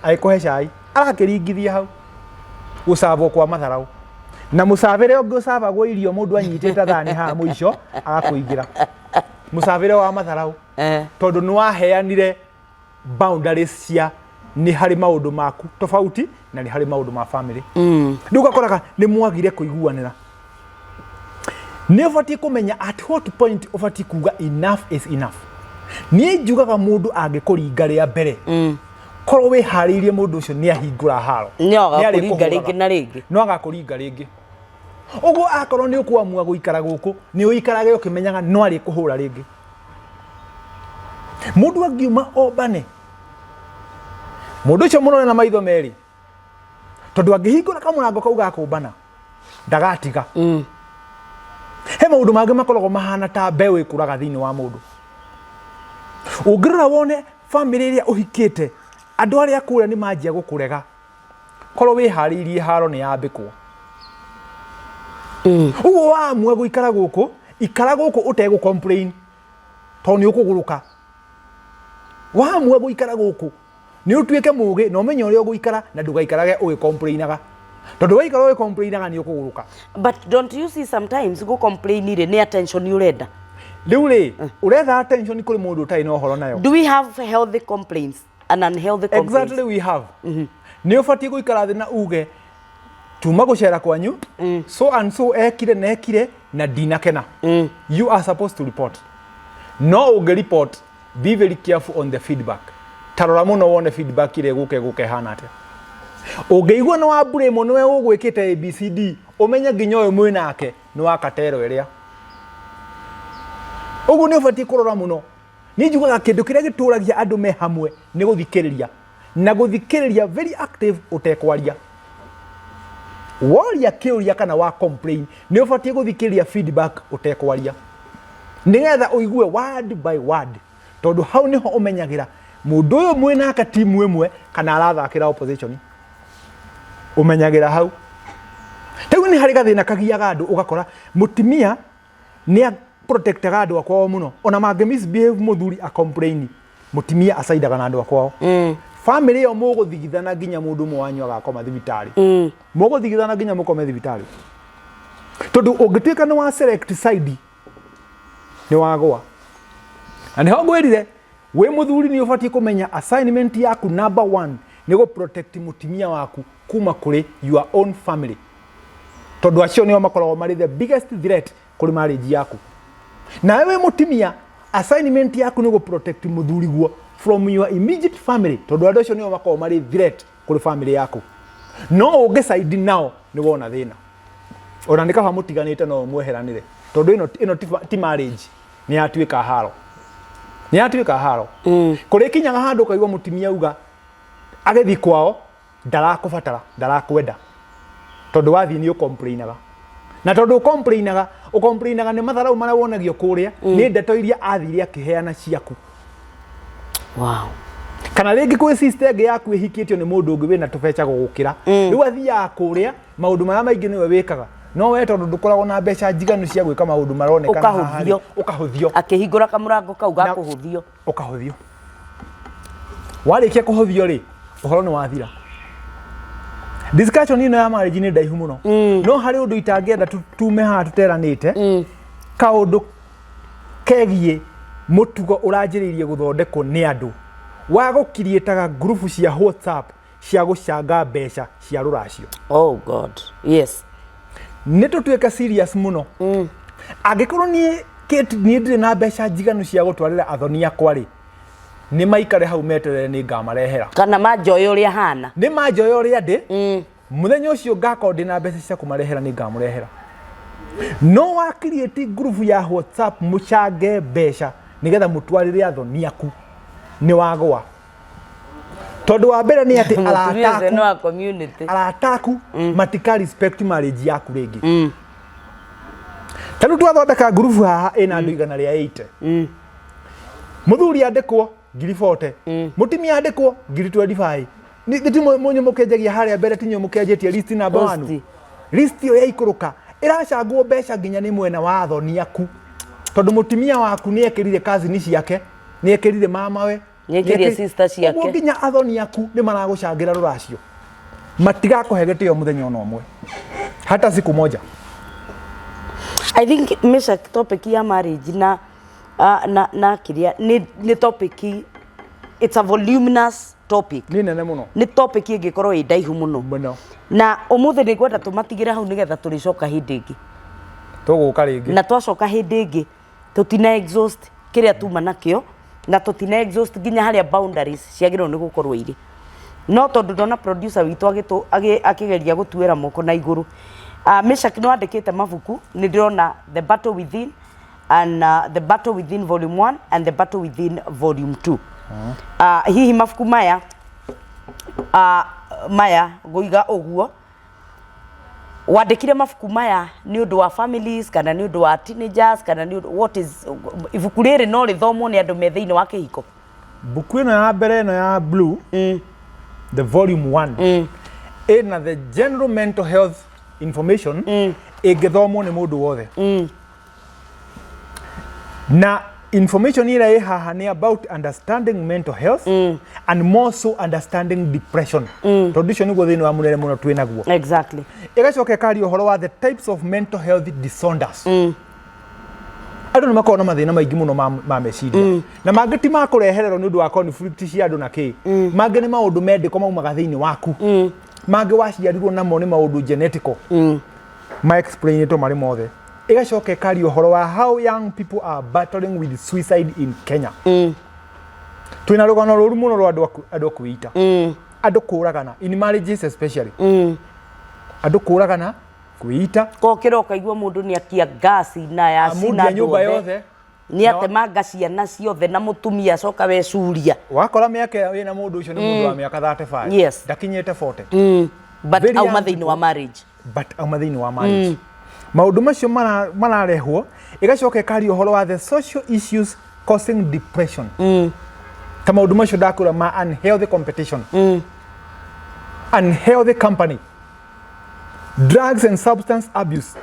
agĩkũhe cai, arakĩringithia hau gũcabwo kwa matharaũ. Na mũcabĩre ũngĩ ũcabagwo irio mũndũ anyitĩte thani haha mũico agakũigĩra. Mũcabĩre wa matharaũ. Tondũ nĩ waheanire boundaries cia nĩ harĩ maũndũ maku tofauti na nĩ harĩ maũndũ ma family. Rĩu ũgakoraga nĩ mwagire kũiguanĩra. Nĩ ũbatiĩ kũmenya at what point ũbatiĩ kuga enough is enough. Niĩ njugaga mũndũ angĩkũringa rĩa mbere, korwo wĩharĩirie mũndũ ũcio nĩ ahingũra haro. No agakũringa Nĩ arĩkũhũraga. rĩngĩ na rĩngĩ. No agakũringa rĩngĩ. Ũguo akorwo nĩ ũkũamua gũikara gũkũ, nĩ ũikarage ũkĩmenyaga no arĩkũhũra rĩngĩ. Mũndũ angiuma ombane, Mũndũ ũcio mũrore na maitho merĩ, tondũ angĩhingũra kamũrango kau ga kũmbana ndagatiga. He maũndũ mangĩ makoragwo mahana ta mbeũ ĩkũraga thĩinĩ wa mũndũ. Ũngĩrora wone bamĩrĩ ĩrĩa ũhikĩte, andũ arĩa kũrĩa nĩ manjia gũkũrega, korwo wĩharĩirie haro nĩ yambĩkwo. Ũguo waamua gũikara gũkũ, ikara gũkũ ũtegũ complain, tondũ nĩ ũkũgũrũka. Waamua gũikara gũkũ, nĩ ũtuĩke mũgĩ na ũmenye ũrĩa ũgũikara na ndũgaikarage ũgĩcomplainaga, tondũ waikara ũgĩcomplainaga nĩ ũkũgũrũka. But don't you see sometimes go complain rĩ nĩ attention ũrenda? Rĩu rĩ, ũretha attention kũrĩ mũndũ ũtarĩ na ũhoro nayo. Do we have healthy complaints and unhealthy complaints? Exactly, we have. Nĩ ũbatiĩ gũikara thĩ na uge tuma gũcera kwanyu, so and so ekire na ekire na ndinakena. You are supposed to report. No ũngĩ report, be very careful on the feedback. Tarora mũno wone feedback ĩrĩa ĩgũka ĩgũka ĩhana atĩa. Ũngĩigua nĩ wa blame nĩwe ũgwĩkĩte ABCD, ũmenye nginya ũyũ mwĩ nake nĩ wa katero ĩrĩa. Ũguo nĩ ũbatiĩ kũrora mũno. Niĩ njugaga kĩndũ kĩrĩa gĩtũragia andũ me hamwe nĩ gũthikĩrĩria, na gũthikĩrĩria very active ũtekwaria. Woria kĩũria kana wa complain, nĩ ũbatiĩ gũthikĩrĩria feedback ũtekwaria, nĩgetha ũigue word by word, tondũ hau nĩho ũmenyagĩra mũndũ ũyũ mwĩ nake timu ĩmwe kana arathakĩra opposition. Ũmenyagĩra hau. Rĩu nĩ harĩ gathĩna kagiaga andũ, ũgakora mũtumia nĩ protectaga andũ a kwao mũno, ona mangĩ misbehave mũthuri a complain, mũtumia acaidaga na andũ a kwao. Family ĩyo mũgũthigithana nginya mũndũ ũmwe wanyu agakoma thibitarĩ. Mũgũthigithana nginya mũkome thibitarĩ, tondũ ũngĩtuĩka nĩ wa select side nĩ wagũa. Na nĩho ngwĩrire, wĩ mũthuri nĩ ũbatiĩ kũmenya assignment yaku number one nĩ gũ protect mũtumia waku kuma kũrĩ your own family, tondũ acio nĩo makoragwo marĩ the biggest threat kũrĩ marriage yaku. Nawe wĩ mũtumia, assignment yaku nĩ gũ protect mũthuriguo from your immediate family, tondũ andũ acio nĩo makoragwo marĩ threat kũrĩ family yaku. No ũngĩcaidi nao nĩ wona thĩna. Ona nĩ kaba mũtiganĩte no mweheranĩre, tondũ ĩno ti marriage, nĩ yatuĩka haro, nĩ yatuĩka haro. Kũrĩ kinyaga handũ ũkaigua mũtumia auga agĩthiĩ kwao ndarakũbatara, ndarakwenda, tondũ wathiĩ nĩ ũcomplainaga, na tondũ ũcomplainaga, ũcomplainaga nĩ matharau marĩa wonagio kũrĩa, nĩ ndeto iria athire akĩheana ciaku. Kana rĩngĩ kwĩ sister ĩngĩ yaku ĩhikĩtio nĩ mũndũ ũngĩ wĩna tũbeca gũgũkĩra. Rĩu athiaga kũrĩa, maũndũ marĩa maingĩ nĩwe wĩkaga, no we tondũ ndũkoragwo na mbeca njiganu cia gwĩka maũndũ maronekana haha rĩ, Ũkahũthio. Ũkahũthio. Akĩhingũra kamũrango kau ga kũhũthio. Ũkahũthio. Warĩkia kũhũthio rĩ, ũhoro nĩ wathira. Discussion ĩno ya marriage nĩ ndaihu mũno, no harĩ ũndũ itangĩenda tume haha tũteranĩte, kaũndũ kegiĩ mũtugo ũranjĩrĩirie gũthondekwo nĩ andũ wa gũkiriĩtaga ngurubu cia WhatsApp cia gũcanga mbeca cia rũracio. Oh God, yes. Nĩ tũtuĩke serious mũno. Angĩkorwo niĩ Kate, niĩ ndirĩ na mbeca njiganu cia gũtwarĩra athoni akwa rĩ, nĩ maikare hau meterere, nĩ ngamarehera. Kana manjoe ũrĩa hana. Nĩ manjoe ũrĩa ndĩ. Mũthenya ũcio ngakorwo ndĩ na mbeca cia kũmarehera, nĩ ngamũrehera. No wa create group ya WhatsApp mũcange mbeca nĩgetha mũtwarĩre athoni aku, nĩ wagũa, tondũ wa mbere nĩ atĩ Mũtumia arata ũcio nĩ aku wa community. Arata aku matika respect marriage yaku rĩngĩ. Ta rĩu twathondeka ngurubu haha ĩna andũ 180, mũthuri andĩkwo 40,000, mũtumia andĩkwo 25,000. Nĩ ti mũnyũ mũkenjagia harĩa mbere, tinyo mũkenjetie list number one. Posti. List ĩyo yaikũrũka ĩracangwo mbeca nginya nĩ mwena wa athoni aku, tondũ mũtumia waku nĩ ekĩrire cousin ciake, nĩ ekĩrire mamawe. Nĩ ekĩrire sister ciake. Ũguo nginya athoni aku nĩ maragũcangĩra rũracio, matigakũhe gĩtĩo mũthenya ona ũmwe, hata siku moja. I think Meshack, topic ya marriage na kiria nĩ topic, it's a voluminous topic. Nĩ nene mũno. Nĩ topic ĩngĩkorwo ĩ ndaihu mũno. Mũno. Na ũmũthĩ nĩ ngwenda tũmatigĩre hau nĩgetha tũrĩcoka hĩndĩ ĩngĩ. Tũgũka rĩngĩ. Na twacoka hĩndĩ ĩngĩ, tũtina exhaust kĩrĩa tuma nakĩo, na tũtina exhaust nginya harĩa boundaries ciagĩrĩirwo nĩ gũkorwo irĩ. No tondũ ndona producer witũ akĩgeria gũtuĩra moko na igũrũ. Meshack, nĩ wandĩkĩte mabuku, nĩ ndĩrona The Battle Within and The Battle Within Volume 1 and The Battle Within Volume 2. Hihi mabuku maya Maya ngũiga ũguo. Wandĩkire mabuku maya nĩ ũndũ wa families kana nĩ ũndũ wa teenagers kana nĩ ũndũ, what is, ibuku rĩrĩ no rĩthomwo nĩ andũ me thĩinĩ wa kĩhiko? Mbuku ĩno ya mbere, ĩno ya blue, the volume 1, ĩna the general mental health information ĩngĩthomwo nĩ mũndũ wothe. Na information ĩrĩa ĩ haha nĩ about understanding mental health and more so understanding depression, tondũ ũcio nĩguo thĩinĩ wa mũnene mũno twĩ naguo. Ĩgacoka ĩkaria ũhoro wa the types of mental health disorders. Andũ nĩ makoragwo na mathĩna maingĩ mũno ma meciria, na mangĩ ti ma kũrehererwo nĩ ũndũ wa conflict cia andũ na kĩ. Mangĩ nĩ maũndũ mendĩko maumaga thĩinĩ waku, mangĩ waciarirwo namo, nĩ maũndũ genetical. Ma explainĩtwo marĩ mothe. Ĩgacoka ĩkaria ũhoro wa how young people are battling with suicide in Kenya. Twĩna rũgano rũru mũno rwa andũ a kwĩita, andũ kũragana in marriages especially, andũ kũragana, kwĩita. Kokĩra ũkaigua mũndũ nĩ akia ngasi na yacina amundia andũ nyũmba othe. Yothe. Nĩ atemanga ciana ciothe na mũtumia acoka wecuria. Wakora mĩaka ĩyo wĩna mũndũ ũcio nĩ mũndũ wa mĩaka 35, ndakinyĩte 40. But Very auma young thĩinĩ wa marriage. But auma thĩinĩ wa marriage. Maũndũ macio mararehwo. Ĩgacoka ĩkaria ũhoro wa the social issues causing depression, ta maũndũ macio ndakwĩra ma unhealthy competition, unhealthy company, drugs and substance abuse,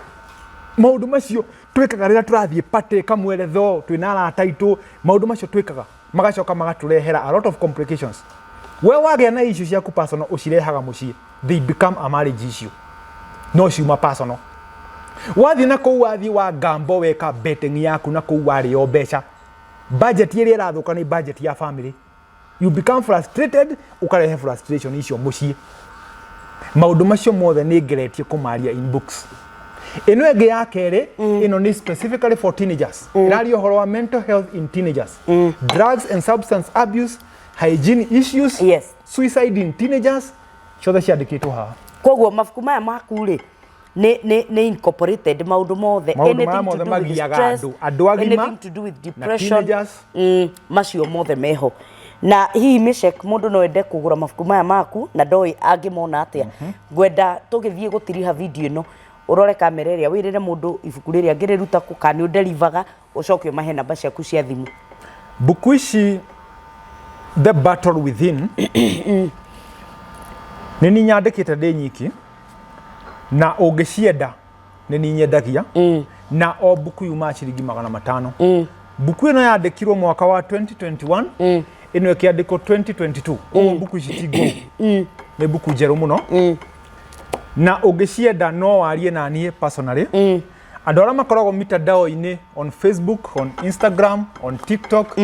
maũndũ macio twĩkaga rĩrĩa tũrathiĩ party, kamweretho, twĩna arata aitũ. Maũndũ macio twĩkaga magacoka magatũrehera a lot of complications. We wagĩa na issue ciaku personal, ũcirehaga mũciĩ, they become a marriage issue. No ciuma personal, wathiĩ na kũu, wathiĩ wa ngambo, weka betting yaku na kũu, warĩo mbeca, budget ĩrĩa ĩrathũka nĩ budget ya family. You become frustrated, ũkarehe frustration icio mũciĩ. Maũndũ macio mothe nĩ ngeretie kũmaria in books. Ĩno ĩngĩ ya kerĩ, ĩno nĩ specifically for teenagers. Ĩraria ũhoro wa mental health in teenagers, drugs and substance abuse, hygiene issues, suicide in teenagers, ciothe ciandĩkĩtwo haha. Koguo mabuku maya maku rĩ, nĩ incorporated maũndũ mothe. Maũndũ maya Anything to mothe do with magiaga stress, andũ agima anything to do with na depression, teenagers. Macio mothe meho. Na hihi Mishek, mũndũ no ende kũgũra mabuku maya maku na ndoĩ angĩmona atĩa? Ngwenda tũgĩthiĩ gũtiriha video ĩno, ũrore kamera ĩrĩa, wĩrĩre mũndũ ibuku rĩrĩa angĩrĩruta kũ, kana nĩ ũnderivaga, ũcoke ũmahe namba ciaku cia thimũ. Mbuku ici, The Battle Within, nĩ ni nyandĩkĩte ndĩ nyiki, na ũngĩcienda nĩ ni nyendagia, na o mbuku yuma ciringi 500. Mbuku ĩno yandĩkirwo mwaka wa 2021, ĩno ĩkĩandĩkwo 2022. Koguo mbuku ici ti ngũrũ, nĩ mbuku njerũ mũno. Na ũngĩcienda no warie na niĩ personally. Andũ arĩa makoragwo mitandao-inĩ, on Facebook, on Instagram, on TikTok,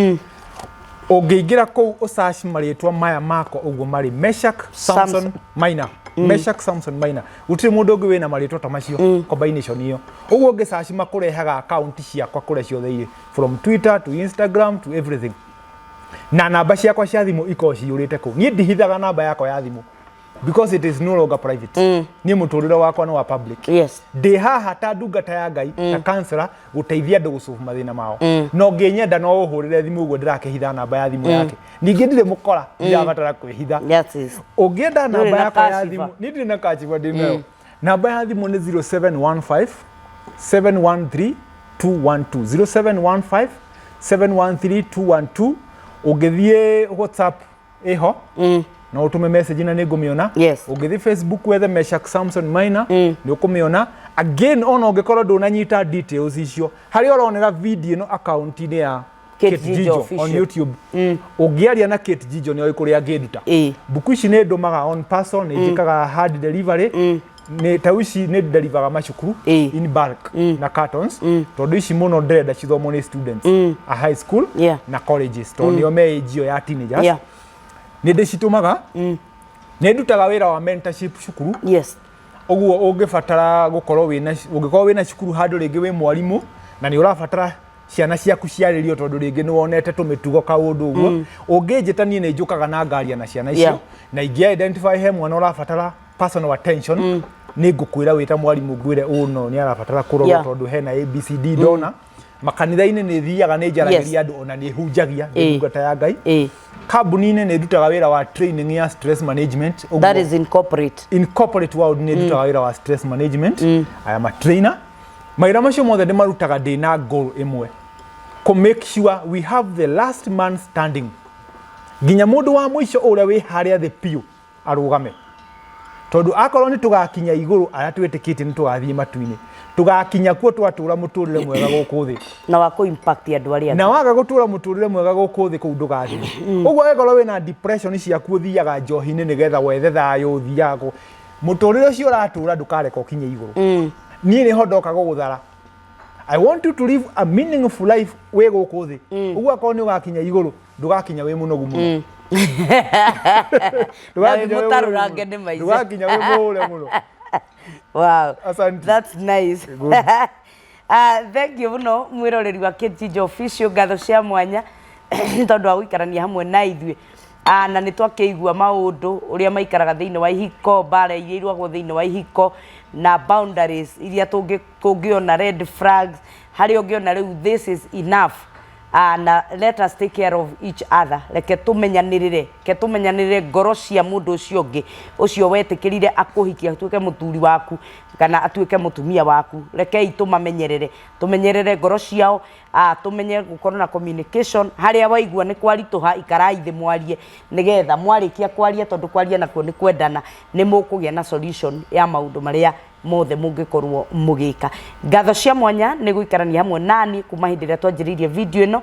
ũngĩingĩra kũu ũsearch marĩtwa maya makwa ũguo marĩ, Meshak Samson Samson. Maina, Meshak Samson Maina, gũtirĩ mũndũ ũngĩ wĩna marĩtwa ta macio, combination ĩyo. Ũguo ũngĩ search makũrehaga account ciakwa kũrĩa ciothe irĩ, from Twitter to Instagram to everything, na namba ciakwa cia thimũ ikoragwo ciyũrĩte kũu. Niĩ ndihithaga namba yakwa ya thimũ because it is no longer private. Niĩ mũtũrĩre wakwa nĩ wa public. Ndĩ haha ta ndungata ya Ngai, ta counselor, gũteithia andũ gũsolve mathĩna mao. Na ũngĩnyenda no ũhũrĩre thimũ. Ũguo ndĩrakĩhitha namba ya thimũ yake? Ningĩ ndirĩ mũkora, ndirabatara kwĩhitha. That is. Ũngĩenda Ndũrĩ namba na yakwa ya kashiba. thimũ, niĩ ndirĩ na kachiba ndĩ nayo. Namba ya thimũ nĩ 0715 713 212, 0715 713 212. Ũngĩthiĩ WhatsApp ĩho, no ũtũme message na nĩ ngũmĩona. Ũngĩthiĩ Facebook wethe Meshak Samson Maina, nĩ ũkũmĩona. Again, ona ũngĩkorwo ndũnanyita details icio, harĩa ũronera video ĩno, account-inĩ ya Kate Kate Jijo Jijo on Official. YouTube, ũngĩaria na Kate Jijo nĩ oĩ kũrĩa angĩnduta. Mbuku ici nĩ ndũmaga on person, nĩ njĩkaga hard delivery. Nĩ ta ici nĩ delivaga macukuru in bulk na cartons, tondũ ici mũno ndĩrenda cithomwo nĩ students a high school na colleges, tondũ nĩo me age ĩyo ya teenagers. Nĩ ndĩcitũmaga. Nĩ ndutaga wĩra wa mentorship cukuru. Ũguo ũngĩbatara gũkorwo wĩna, ũngĩkorwo wĩna cukuru handũ rĩngĩ, wĩ mwarimũ na nĩ ũrabatara ciana ciaku ciarĩrio tondũ rĩngĩ nĩ wonete tũmĩtugo kaũndũ ũguo, ũngĩnjĩta niĩ nĩ njũkaga na ngaria na ciana icio. Na ingĩ identify he mwana ũrabatara personal attention, nĩ ngũkwĩra wĩ ta mwarimũ, ngwĩre ũũ no nĩ arabatara kũrorwo, tondũ hena ABCD ndona. Makanitha-inĩ nĩ thiaga, nĩ njaragĩria andũ, ona nĩ hunjagia, ndĩ ndungata ya Ngai. Kambuni-inĩ nĩ ndutaga wĩra wa training ya stress management. Ũguo- That is in corporate. In corporate world nĩ ndutaga wĩra wa stress management. I am a trainer. Mawĩra macio mothe ndĩmarutaga ndĩ na goal ĩmwe, kũ make sure we have the last man standing, nginya mũndũ wa mũico ũrĩa wĩ harĩa thĩ biũ arũgame, tondũ akorwo nĩ tũgakinya igũrũ, arĩa twĩtĩkĩtie nĩ tũgathiĩ matu-inĩ, tũgakinya kuo twatũra mũtũrĩre mwega gũkũ thĩ. Na wa kũ impact andũ arĩa angĩ. Na waga gũtũra mũtũrĩre mwega gũkũ thĩ, kũu ndũgathiĩ. Ũguo angĩkorwo wĩna depression ciaku, ũthiaga njohi-inĩ nĩgetha wethe thayũ, ũthiaga kũ mũtũrĩre ũcio ũratũra, ndũkareka ũkinye igũrũ. Niĩ nĩho ndoka gũgũthara. I want you to live a meaningful life wĩ gũkũ thĩ. Ũguo akorwo nĩ ũgakinya igũrũ, ndũgakinya wĩ mũnogu mũno. Na wĩ Ndũgakinya wĩ mũtarũrange mũnogu nĩ mũno. maica. Ndũgakinya wĩ mũhũre mũno. Wow. Asante. That's nice. Good. Thank you muno, mwiroreri wa Kĩnjinja Official, ngatho cia mwanya tondũ wa gũikarania hamwe na ithuĩ. Na nĩ twakĩigua maũndũ ũrĩa maikaraga thĩinĩ wa ihiko, mbara iria irũagwo thĩinĩ wa ihiko, na boundaries iria tũngĩona, red flags harĩa ũngĩona rĩu this is enough. Na let us take care of each other. Reke tũmenyanĩrĩre, reke tũmenyanĩrĩre ngoro cia mũndũ ũcio ũngĩ, ũcio wetĩkĩrire akũhikie, atuĩke mũthuri waku kana atuĩke mũtumia waku. Rekei tũmamenyerere, tũmenyerere ngoro ciao, tũmenye gũkorwo na communication. Harĩa waigua nĩ kwaritũha, ikarai thĩ mwarie, nĩgetha mwarĩkia kwaria, tondũ kwaria nakuo nĩ kwendana, nĩ mũkũgĩa na solution ya maũndũ marĩa mothe mũngĩkorwo mũgĩka. Ngatho cia mwanya nĩ gũikarania hamwe nani kuma hĩndĩ ĩrĩa twanjĩrĩirie video ĩno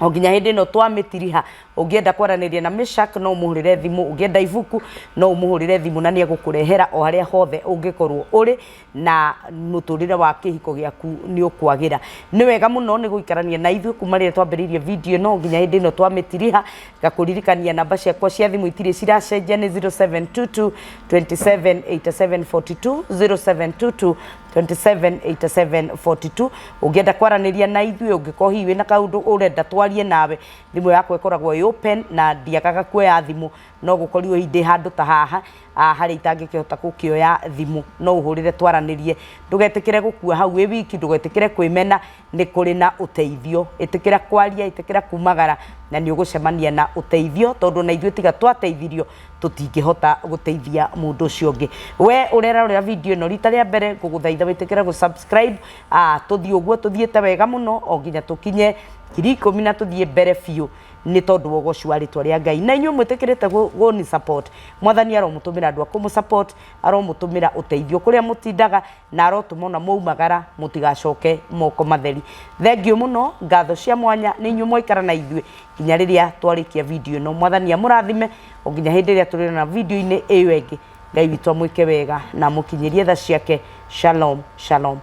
o nginya hĩndĩ ĩno twamĩtiriha. Ũngĩenda kwaranĩria na Meshak, no ũmũhũrĩre thimũ. Ũngĩenda ibuku, no ũmũhũrĩre thimũ na nĩ egũkũrehera o harĩa hothe ũngĩkorwo ũrĩ, na mũtũrĩre wa kĩhiko gĩaku nĩ ũkwagĩra. Nĩ wega mũno nĩ gũikarania na ithuĩ kuma rĩrĩa twambĩrĩirie video ĩno nginya hĩndĩ ĩno twamĩtiriha. Ngakũririkania namba ciakwa cia thimũ itirĩ ciracenjia, nĩ 0722 27 87 42, 0722 27 87 42. Ũngĩenda kwaranĩria na ithuĩ, ũngĩkorwo hihi wĩna kaũndũ ũrenda twarie nawe, thimũ yakwa ĩkoragwo ĩ open na ndiagaga kuoya thimũ. No gũkorirwo hihi ndĩ handũ ta haha, harĩa itangĩkĩhota gũkĩoya thimũ, no ũhũrĩre twaranĩrie. Ndũgetĩkĩre gũkua hau wĩ wiki, ndũgetĩkĩre kwĩmena, nĩ kũrĩ na ũteithio. Ĩtĩkĩra kwaria, ĩtĩkĩra kumagara, na nĩ ũgũcemania na ũteithio, tondũ na ithuĩ tiga twateithirio tũtingĩhota gũteithia mũndũ ũcio ũngĩ. We ũrerorera video ĩno rita rĩa mbere, ngũgũthaitha wĩtĩkĩre gũ subscribe. Tũthiĩ ũguo tũthiĩte wega mũno o nginya tũkinye 10,000 na tũthiĩ mbere biũ, nĩ tondũ wa ũgoci wa rĩtwa rĩa Ngai. Na inyuĩ mwĩtĩkĩrĩte gũni support, Mwathani aromũtũmĩra andũ a kũmũ support, aromũtũmĩra ũteithio kũrĩa mũtindaga, na arotũma ona mwaumagara mũtigacoke moko matheri. Thengiũ mũno, ngatho cia mwanya nĩ inyuĩ mwaikara na ithuĩ nginya rĩrĩa twarĩkia video ĩno. Mwathani amũrathime o nginya hĩndĩ ĩrĩa tũrĩonana video-inĩ ĩyo ĩngĩ. Ngai witũ amwĩke wega na amũkinyĩrie tha ciake. Shalom, shalom.